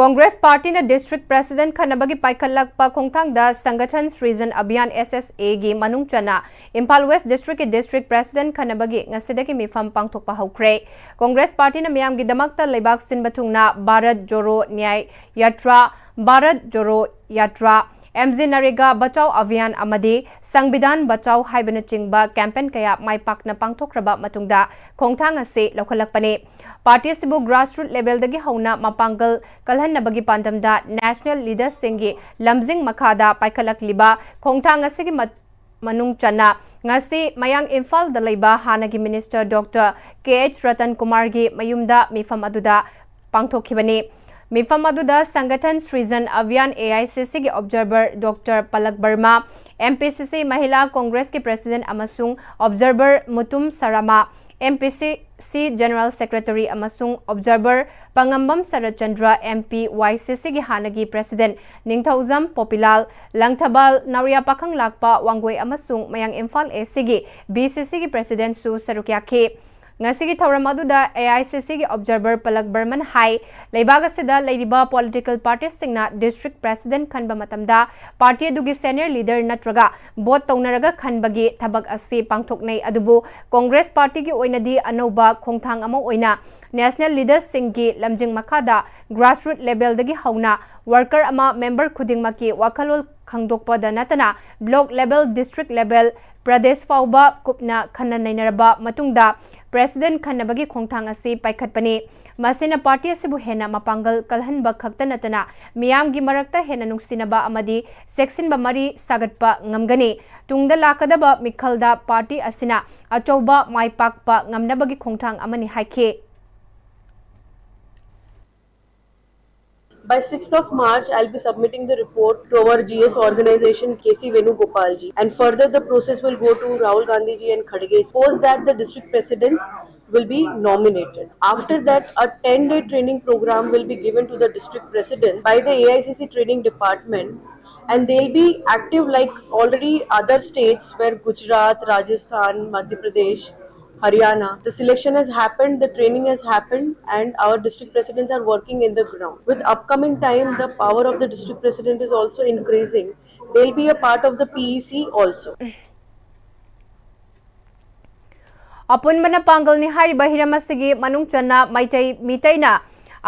ꯀꯣꯡꯒ꯭ꯔꯦꯁ ꯄꯥꯔꯇꯤꯅ ꯗꯤꯁꯇ꯭ꯔꯤꯛ ꯄ꯭ꯔꯦꯁꯤꯗꯦꯟꯠ ꯈꯟꯅꯕꯒꯤ ꯄꯥꯏꯈꯠꯂꯛꯄ ꯈꯣꯡꯊꯥꯡꯗ ꯁꯪꯒꯊꯟ ꯁ꯭ꯔꯤꯖꯟ ꯑꯚꯤꯌꯥꯟ, ꯑꯦꯁ ꯑꯦꯁ ꯑꯦꯒꯤ ꯃꯅꯨꯡ ꯆꯟꯅ ꯏꯝꯐꯥꯜ ꯋꯦꯁ ꯗꯤꯁꯇ꯭ꯔꯤꯛꯀꯤ ꯗꯤꯁꯇ꯭ꯔꯤꯛ ꯄ꯭ꯔꯦꯁꯤꯗꯦꯟꯠ ꯈꯟꯅꯕꯒꯤ ꯉꯁꯤꯗꯒꯤ ꯃꯤꯐꯝ ꯄꯥꯡꯊꯣꯛꯄ ꯍꯧꯈ꯭ꯔꯦ꯫ ꯀꯣꯡꯒ꯭ꯔꯦꯁ ꯄꯥꯔꯇꯤꯅ ꯃꯤꯌꯥꯝꯒꯤꯗꯃꯛꯇ ꯂꯩꯕꯥꯛ ꯁꯤꯟꯕ ꯊꯨꯡꯅ ꯚꯥꯔꯠ ꯖꯣꯔꯣ ꯅ꯭ꯌꯥꯌ ꯌꯥꯇ꯭ꯔꯥ, ꯚꯥꯔꯠ ꯖꯣꯔꯣ ꯌꯥꯇ꯭ꯔꯥ, ꯑꯦꯝ ꯖꯤ ꯅꯔꯦꯒꯥ ꯕꯆꯥꯎ ꯑꯚꯤꯌꯥꯟ ꯑꯃꯗꯤ ꯁꯪꯕꯤꯙꯥꯟ ꯕꯆꯥꯎ ꯍꯥꯏꯕꯅꯆꯤꯡꯕ ꯀꯦꯝꯄꯦꯟ ꯀꯌꯥ ꯃꯥꯏ ꯄꯥꯛꯅ ꯄꯥꯡꯊꯣꯛꯈ꯭ꯔꯕ ꯃꯇꯨꯡꯗ ꯈꯣꯡꯊꯥꯡ ꯑꯁꯤ ꯂꯧꯈꯠꯂꯛꯄꯅꯤ꯫ ꯄꯥꯔꯇꯤ ꯑꯁꯤꯕꯨ ꯒ꯭ꯔꯥꯁꯔꯨꯠ ꯂꯦꯚꯦꯜꯗꯒꯤ ꯍꯧꯅ ꯃꯄꯥꯡꯒꯜ ꯀꯜꯍꯟꯅꯕꯒꯤ ꯄꯥꯟꯗꯝꯗ ꯅꯦꯁꯅꯦꯜ ꯂꯤꯗꯔꯁꯤꯡꯒꯤ ꯂꯝꯖꯤꯡ ꯃꯈꯥꯗ ꯄꯥꯏꯈꯠꯂꯛꯂꯤꯕ ꯈꯣꯡꯊꯥꯡ ꯑꯁꯤꯒꯤ ꯃꯠ-, ꯃꯅꯨꯡ ꯆꯟꯅ ꯉꯁꯤ ꯃꯌꯥꯡ ꯏꯝꯐꯥꯜꯗ ꯂꯩꯕ ꯍꯥꯟꯅꯒꯤ ꯃꯤꯅꯤꯁꯇꯔ ꯗꯣꯛꯇꯔ ꯀꯦ ꯑꯩꯆ ꯔꯇꯟ ꯀꯨꯃꯥꯔꯒꯤ ꯃꯌꯨꯝꯗ ꯃꯤꯐꯝ ꯑꯗꯨꯗ ꯄꯥꯡꯊꯣꯛꯈꯤꯕꯅꯤ꯫ ꯃꯤꯐꯝ ꯑꯗꯨꯗ ꯁꯪꯒꯊꯟ ꯁ꯭ꯔꯤꯖꯟ ꯑꯚꯤꯌꯥꯟ, ꯑꯦ ꯑꯥꯏ ꯁꯤ ꯁꯤꯒꯤ ꯑꯣꯕꯖꯔꯚꯔ ꯗꯣꯛꯇꯔ ꯄꯂꯛ ꯕꯔꯃꯥ, ꯑꯦꯝ ꯄꯤ ꯁꯤ ꯁꯤ ꯃꯍꯤꯂꯥ ꯀꯣꯡꯒ꯭ꯔꯦꯁꯀꯤ ꯄ꯭ꯔꯦꯁꯤꯗꯦꯟꯠ ꯑꯃꯁꯨꯡ ꯑꯣꯕꯖꯔꯚꯔ ꯃꯨꯇꯨꯝ ꯁꯔꯃꯥ, ꯑꯦꯝ ꯄꯤ ꯁꯤ ꯁꯤ ꯖꯦꯅꯔꯦꯜ ꯁꯦꯀ꯭ꯔꯦꯇꯔꯤ ꯑꯃꯁꯨꯡ ꯑꯣꯕꯖꯔꯚꯔ ꯄꯪꯉꯝꯕꯝ ꯁꯔꯠꯆꯟꯗ꯭ꯔ, ꯑꯦꯝ ꯄꯤ ꯋꯥꯏ ꯁꯤ ꯁꯤꯒꯤ ꯍꯥꯟꯅꯒꯤ ꯄ꯭ꯔꯦꯁꯤꯗꯦꯟꯠ ꯅꯤꯡꯊꯧꯖꯝ ꯄꯣꯄꯤꯂꯥꯜ, ꯂꯪꯊꯕꯥꯜ ꯅꯥꯎꯔꯤꯌꯥ ꯄꯥꯈꯪꯂꯥꯛꯄ ꯋꯥꯡꯒꯣꯏ ꯑꯃꯁꯨꯡ ꯃꯌꯥꯡ ꯏꯝꯐꯥꯜ ꯑꯦ ꯁꯤꯒꯤ ꯕꯤ ꯁꯤ ꯁꯤꯒꯤ ꯄ꯭ꯔꯦꯁꯤꯗꯦꯟꯠꯁꯨ ꯁꯔꯨꯛ ꯌꯥꯈꯤ꯫ ꯉꯁꯤꯒꯤ ꯊꯧꯔꯝ ꯑꯗꯨꯗ A I C Cꯒꯤ observer ꯄꯂꯛ Barman ꯍꯥꯏ, ꯂꯩꯕꯥꯛ ꯑꯁꯤꯗ ꯂꯩꯔꯤꯕ political partyꯁꯤꯡꯅ district president ꯈꯟꯕ ꯃꯇꯝꯗ party ꯑꯗꯨꯒꯤ senior leader ꯅꯠꯇ꯭ꯔꯒ vote ꯇꯧꯅꯔꯒ ꯈꯟꯕꯒꯤ ꯊꯕꯛ ꯑꯁꯤ ꯄꯥꯡꯊꯣꯛꯅꯩ꯫ ꯑꯗꯨꯕꯨ Congress partyꯒꯤ ꯑꯣꯏꯅꯗꯤ ꯑꯅꯧꯕ ꯈꯣꯡꯊꯥꯡ ꯑꯃ ꯑꯣꯏꯅ national leadersꯁꯤꯡꯒꯤ ꯂꯝꯖꯤꯡ ꯃꯈꯥꯗ grassroots levelꯗꯒꯤ ꯍꯧꯅ worker ꯑꯃ member ꯈꯨꯗꯤꯡꯃꯛꯀꯤ ꯋꯥꯈꯜꯂꯣꯟ ꯈꯪꯗꯣꯛꯄꯗ ꯅꯠꯇꯅ block level, district level, Pradesh ꯐꯥꯎꯕ ꯀꯨꯞꯅ ꯈꯟꯅ ꯅꯩꯅꯔꯕ ꯃꯇꯨꯡꯗ president ꯈꯟꯅꯕꯒꯤ ꯈꯣꯡꯊꯥꯡ ꯑꯁꯤ ꯄꯥꯏꯈꯠꯄꯅꯤ꯫ ꯃꯁꯤꯅ party ꯑꯁꯤꯕꯨ ꯍꯦꯟꯅ ꯃꯄꯥꯡꯒꯜ ꯀꯜꯍꯟꯕ ꯈꯛꯇ ꯅꯠꯇꯅ ꯃꯤꯌꯥꯝꯒꯤ ꯃꯔꯛꯇ ꯍꯦꯟꯅ ꯅꯨꯡꯁꯤꯅꯕ ꯑꯃꯗꯤ ꯆꯦꯛꯁꯤꯟꯕ ꯃꯔꯤ ꯁꯥꯒꯠꯄ ꯉꯝꯒꯅꯤ꯫ ꯇꯨꯡꯗ ꯂꯥꯛꯀꯗꯕ ꯃꯤꯈꯜꯗ party ꯑꯁꯤꯅ ꯑꯆꯧꯕ ꯃꯥꯏ ꯄꯥꯛꯄ ꯉꯝꯅꯕꯒꯤ ꯈꯣꯡꯊꯥꯡ ꯑꯃꯅꯤ ꯍꯥꯏꯈꯤ꯫ By sixth of March, I'll be submitting the report to our G S organization, K C Venugopal ji, and further the process will go to Rahul Gandhi ji and Kharge. Post that, the district presidents will be nominated. After that, a ten-day training program will be given to the district president by the A I C C training department, and they'll be active like already other states where Gujarat, Rajasthan, Madhya Pradesh, Haryana. The selection has happened, the training has happened, and our district presidents are working in the ground. With upcoming time, the power of the district president is also increasing. They'll be a part of the P E C also. ꯑꯄꯨꯟꯕꯅ ꯄꯥꯡꯒꯜꯅꯤ ꯍꯥꯏꯔꯤꯕ ꯍꯤꯔꯝ ꯑꯁꯤꯒꯤ ꯃꯅꯨꯡ ꯆꯟꯅ ꯃꯩꯇꯩ ꯃꯤꯇꯩꯅ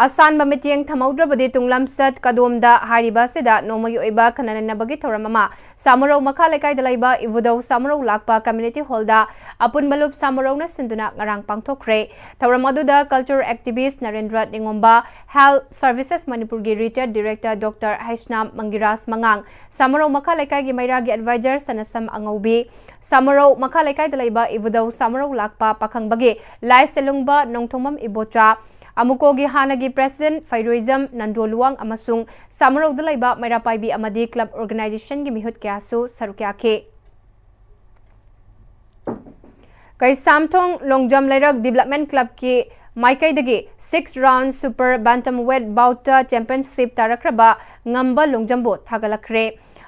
ꯑꯁꯥꯟꯕ ꯃꯤꯠꯌꯦꯡ ꯊꯝꯍꯧꯗ꯭ꯔꯕꯗꯤ ꯇꯨꯡꯂꯝꯆꯠ ꯀꯗꯣꯝꯗ ꯍꯥꯏꯔꯤꯕ ꯑꯁꯤꯗ ꯅꯣꯡꯃꯒꯤ ꯑꯣꯏꯕ ꯈꯟꯅ ꯅꯩꯅꯕꯒꯤ ꯊꯧꯔꯝ ꯑꯃ ꯁꯥꯃꯨꯔꯧ ꯃꯈꯥ ꯂꯩꯀꯥꯏꯗ ꯂꯩꯕ ꯏꯕꯨꯙꯧ ꯁꯥꯃꯨꯔꯧ ꯂꯥꯛꯄ community hallꯗ ꯑꯄꯨꯟꯕ ꯂꯨꯞ ꯁꯥꯃꯨꯔꯧꯅ ꯁꯤꯟꯗꯨꯅ ꯉꯔꯥꯡ ꯄꯥꯡꯊꯣꯛꯈ꯭ꯔꯦ꯫ ꯊꯧꯔꯝ ꯑꯗꯨꯗ culture activist Narendra ꯅꯤꯉꯣꯝꯕ, Health Services ꯃꯅꯤꯄꯨꯔꯒꯤ retired director Doctor ꯍꯩꯁꯅꯥꯝ ꯃꯪꯒꯤꯔꯥꯖ ꯃꯉꯥꯡ, ꯁꯥꯃꯨꯔꯧ ꯃꯈꯥ ꯂꯩꯀꯥꯏꯒꯤ ꯃꯩꯔꯥꯒꯤ advisor ꯁꯅꯁꯝ ꯑꯉꯧꯕꯤ, ꯁꯥꯃꯨꯔꯧ ꯃꯈꯥ ꯂꯩꯀꯥꯏꯗ ꯂꯩꯕ ꯏꯕꯨꯙꯧ ꯁꯥꯃꯨꯔꯧ ꯂꯥꯛꯄ ꯄꯥꯈꯪꯕꯒꯤ ꯂꯥꯏ ꯁꯦꯂꯨꯡꯕ ꯅꯣꯡꯊꯣꯡꯕꯝ ꯏꯕꯣꯆꯥ, ꯑꯃꯨꯀꯣꯒꯤ ꯍꯥꯟꯅꯒꯤ president ꯐꯩꯔꯣꯏꯖꯝ ꯅꯟꯗꯣꯂꯨꯋꯥꯡ ꯑꯃꯁꯨꯡ ꯁꯥꯃꯨꯔꯧꯗ ꯂꯩꯕ ꯃꯩꯔꯥ ꯄꯥꯏꯕꯤ ꯑꯃꯗꯤ club organizationꯒꯤ ꯃꯤꯍꯨꯠ ꯀꯌꯥꯁꯨ ꯁꯔꯨꯛ ꯌꯥꯈꯤ꯫ ꯀꯩꯁꯥꯝꯊꯣꯡ ꯂꯣꯡꯖꯝ ꯂꯩꯔꯛ development clubꯀꯤ ꯃꯥꯏꯀꯩꯗꯒꯤ six round super bantamweight boutꯇ championship ꯇꯥꯔꯛꯈ꯭ꯔꯕ ꯉꯝꯕ ꯂꯣꯡꯖꯝꯕꯨ ꯊꯥꯒꯠꯂꯛꯈ꯭ꯔꯦ꯫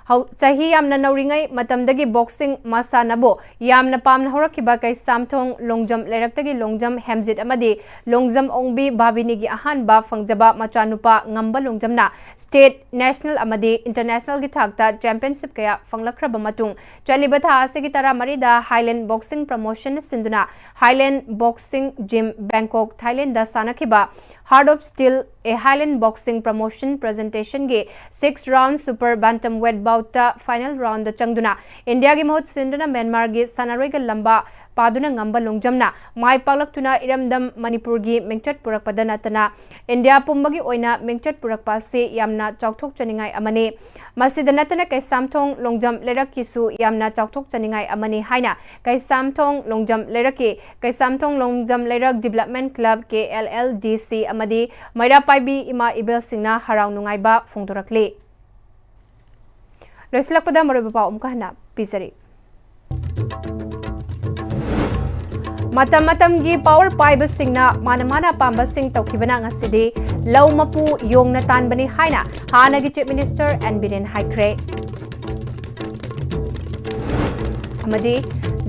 ꯆꯍꯤ ꯌꯥꯝꯅ ꯅꯧꯔꯤꯉꯩ ꯃꯇꯝꯗꯒꯤ ꯕꯣꯛꯁꯤꯡ ꯃꯁꯥꯟꯅꯕꯨ ꯌꯥꯝꯅ ꯄꯥꯝꯅ ꯍꯧꯔꯛꯈꯤꯕ ꯀꯩꯁꯥꯝꯊꯣꯡ ꯂꯣꯡꯖꯝ ꯂꯩꯔꯛꯇꯒꯤ ꯂꯣꯡꯖꯝ ꯍꯦꯝꯖꯤꯠ ꯑꯃꯗꯤ ꯂꯣꯡꯖꯝ ꯑꯣꯡꯕꯤ ꯚꯥꯕꯤꯅꯤꯒꯤ ꯑꯍꯥꯟꯕ ꯐꯪꯖꯕ ꯃꯆꯥꯅꯨꯄꯥ ꯉꯝꯕ ꯂꯣꯡꯖꯝꯅ state, national ꯑꯃꯗꯤ internationalꯒꯤ ꯊꯥꯛꯇ championship ꯀꯌꯥ ꯐꯪꯂꯛꯈ꯭ꯔꯕ ꯃꯇꯨꯡ, ꯆꯠꯂꯤꯕ ꯊꯥ ꯑꯁꯤꯒꯤ ꯇꯔꯥꯃꯔꯤꯗ Highland Boxing Promotionꯅ ꯁꯤꯟꯗꯨꯅ Highland Boxing Gym, Bangkok, Thailandꯗ ꯁꯥꯟꯅꯈꯤꯕ Heart of Steel, a Highland Boxing Promotion presentationꯒꯤ six round super bantamweight boutꯇ final roundꯗ ꯆꯪꯗꯨꯅ ꯏꯟꯗꯤꯌꯥꯒꯤ ꯃꯍꯨꯠ ꯁꯤꯟꯗꯨꯅ ꯃ꯭ꯌꯥꯟꯃꯥꯔꯒꯤ ꯁꯥꯟꯅꯔꯣꯏꯒ ꯂꯝꯕꯥ ꯄꯥꯗꯨꯅ ꯉꯝꯕ ꯂꯣꯡꯖꯝꯅ ꯃꯥꯏ ꯄꯥꯛꯂꯛꯇꯨꯅ ꯏꯔꯝꯗꯝ ꯃꯅꯤꯄꯨꯔꯒꯤ ꯃꯤꯡꯆꯠ ꯄꯨꯔꯛꯄꯗ ꯅꯠꯇꯅ ꯏꯟꯗꯤꯌꯥ ꯄꯨꯝꯕꯒꯤ ꯑꯣꯏꯅ ꯃꯤꯡꯆꯠ ꯄꯨꯔꯛꯄ ꯑꯁꯤ ꯌꯥꯝꯅ ꯆꯥꯎꯊꯣꯛꯆꯅꯤꯡꯉꯥꯏ ꯑꯃꯅꯤ꯫ ꯃꯁꯤꯗ ꯅꯠꯇꯅ ꯀꯩꯁꯥꯝꯊꯣꯡ ꯂꯣꯡꯖꯝ ꯂꯩꯔꯛꯀꯤꯁꯨ ꯌꯥꯝꯅ ꯆꯥꯎꯊꯣꯛꯆꯅꯤꯡꯉꯥꯏ ꯑꯃꯅꯤ ꯍꯥꯏꯅ ꯀꯩꯁꯥꯝꯊꯣꯡ ꯂꯣꯡꯖꯝ ꯂꯩꯔꯛꯀꯤ ꯀꯩꯁꯥꯝꯊꯣꯡ ꯂꯣꯡꯖꯝ ꯂꯩꯔꯛ Development Club, K L L D C, ꯑꯃꯗꯤ ꯃꯩꯔꯥ ꯄꯥꯏꯕꯤ ꯏꯃꯥ ꯏꯕꯦꯜꯁꯤꯡꯅ ꯍꯔꯥꯎ ꯅꯨꯡꯉꯥꯏꯕ ꯐꯣꯡꯗꯣꯔꯛꯂꯤ꯫ ꯂꯣꯏꯁꯤꯜꯂꯛꯄꯗ ꯃꯔꯨꯑꯣꯏꯕ ꯄꯥꯎ ꯑꯃꯨꯛꯀ ꯍꯟꯅ ꯄꯤꯖꯔꯤ꯫ ꯃꯇꯝ ꯃꯇꯝꯒꯤ power ꯄꯥꯏꯕꯁꯤꯡꯅ ꯃꯥꯅ ꯃꯥꯅ ꯑꯄꯥꯝꯕꯁꯤꯡ ꯇꯧꯈꯤꯕꯅ ꯉꯁꯤꯗꯤ ꯂꯧ ꯃꯄꯨ ꯌꯣꯡꯅ ꯇꯥꯟꯕꯅꯤ ꯍꯥꯏꯅ ꯍꯥꯟꯅꯒꯤ Chief Minister N Biren ꯍꯥꯏꯈ꯭ꯔꯦ꯫ ꯑꯃꯗꯤ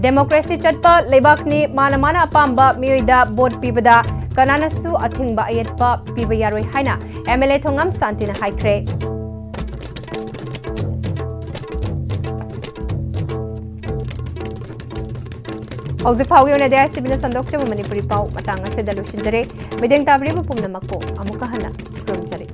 democracy ꯆꯠꯄ ꯂꯩꯕꯥꯛꯅꯤ, ꯃꯥꯅ ꯃꯥꯅ ꯑꯄꯥꯝꯕ ꯃꯤꯑꯣꯏꯗ vote ꯄꯤꯕꯗ ꯀꯅꯥꯅꯁꯨ ꯑꯊꯤꯡꯕ ꯑꯌꯦꯠꯄ ꯄꯤꯕ ꯌꯥꯔꯣꯏ ꯍꯥꯏꯅ M L A ꯊꯣꯉꯥꯝ ꯁꯥꯟꯇꯤꯅ ꯍꯥꯏꯈ꯭ꯔꯦ꯫ ꯍꯧꯖꯤꯛ ꯐꯥꯎꯒꯤ ꯑꯣꯏꯅꯗꯤ I S T Vꯅ ꯁꯟꯗꯣꯛꯆꯕ ꯃꯅꯤꯄꯨꯔꯤ ꯄꯥꯎ ꯃꯇꯥꯡ ꯑꯁꯤꯗ ꯂꯣꯏꯁꯤꯟꯖꯔꯦ꯫ ꯃꯤꯠꯌꯦꯡ ꯇꯥꯕꯤꯔꯤꯕ ꯄꯨꯝꯅꯃꯛꯄꯨ ꯑꯃꯨꯛꯀ ꯍꯟꯅ ꯈꯨꯔꯨꯝꯖꯔꯤ꯫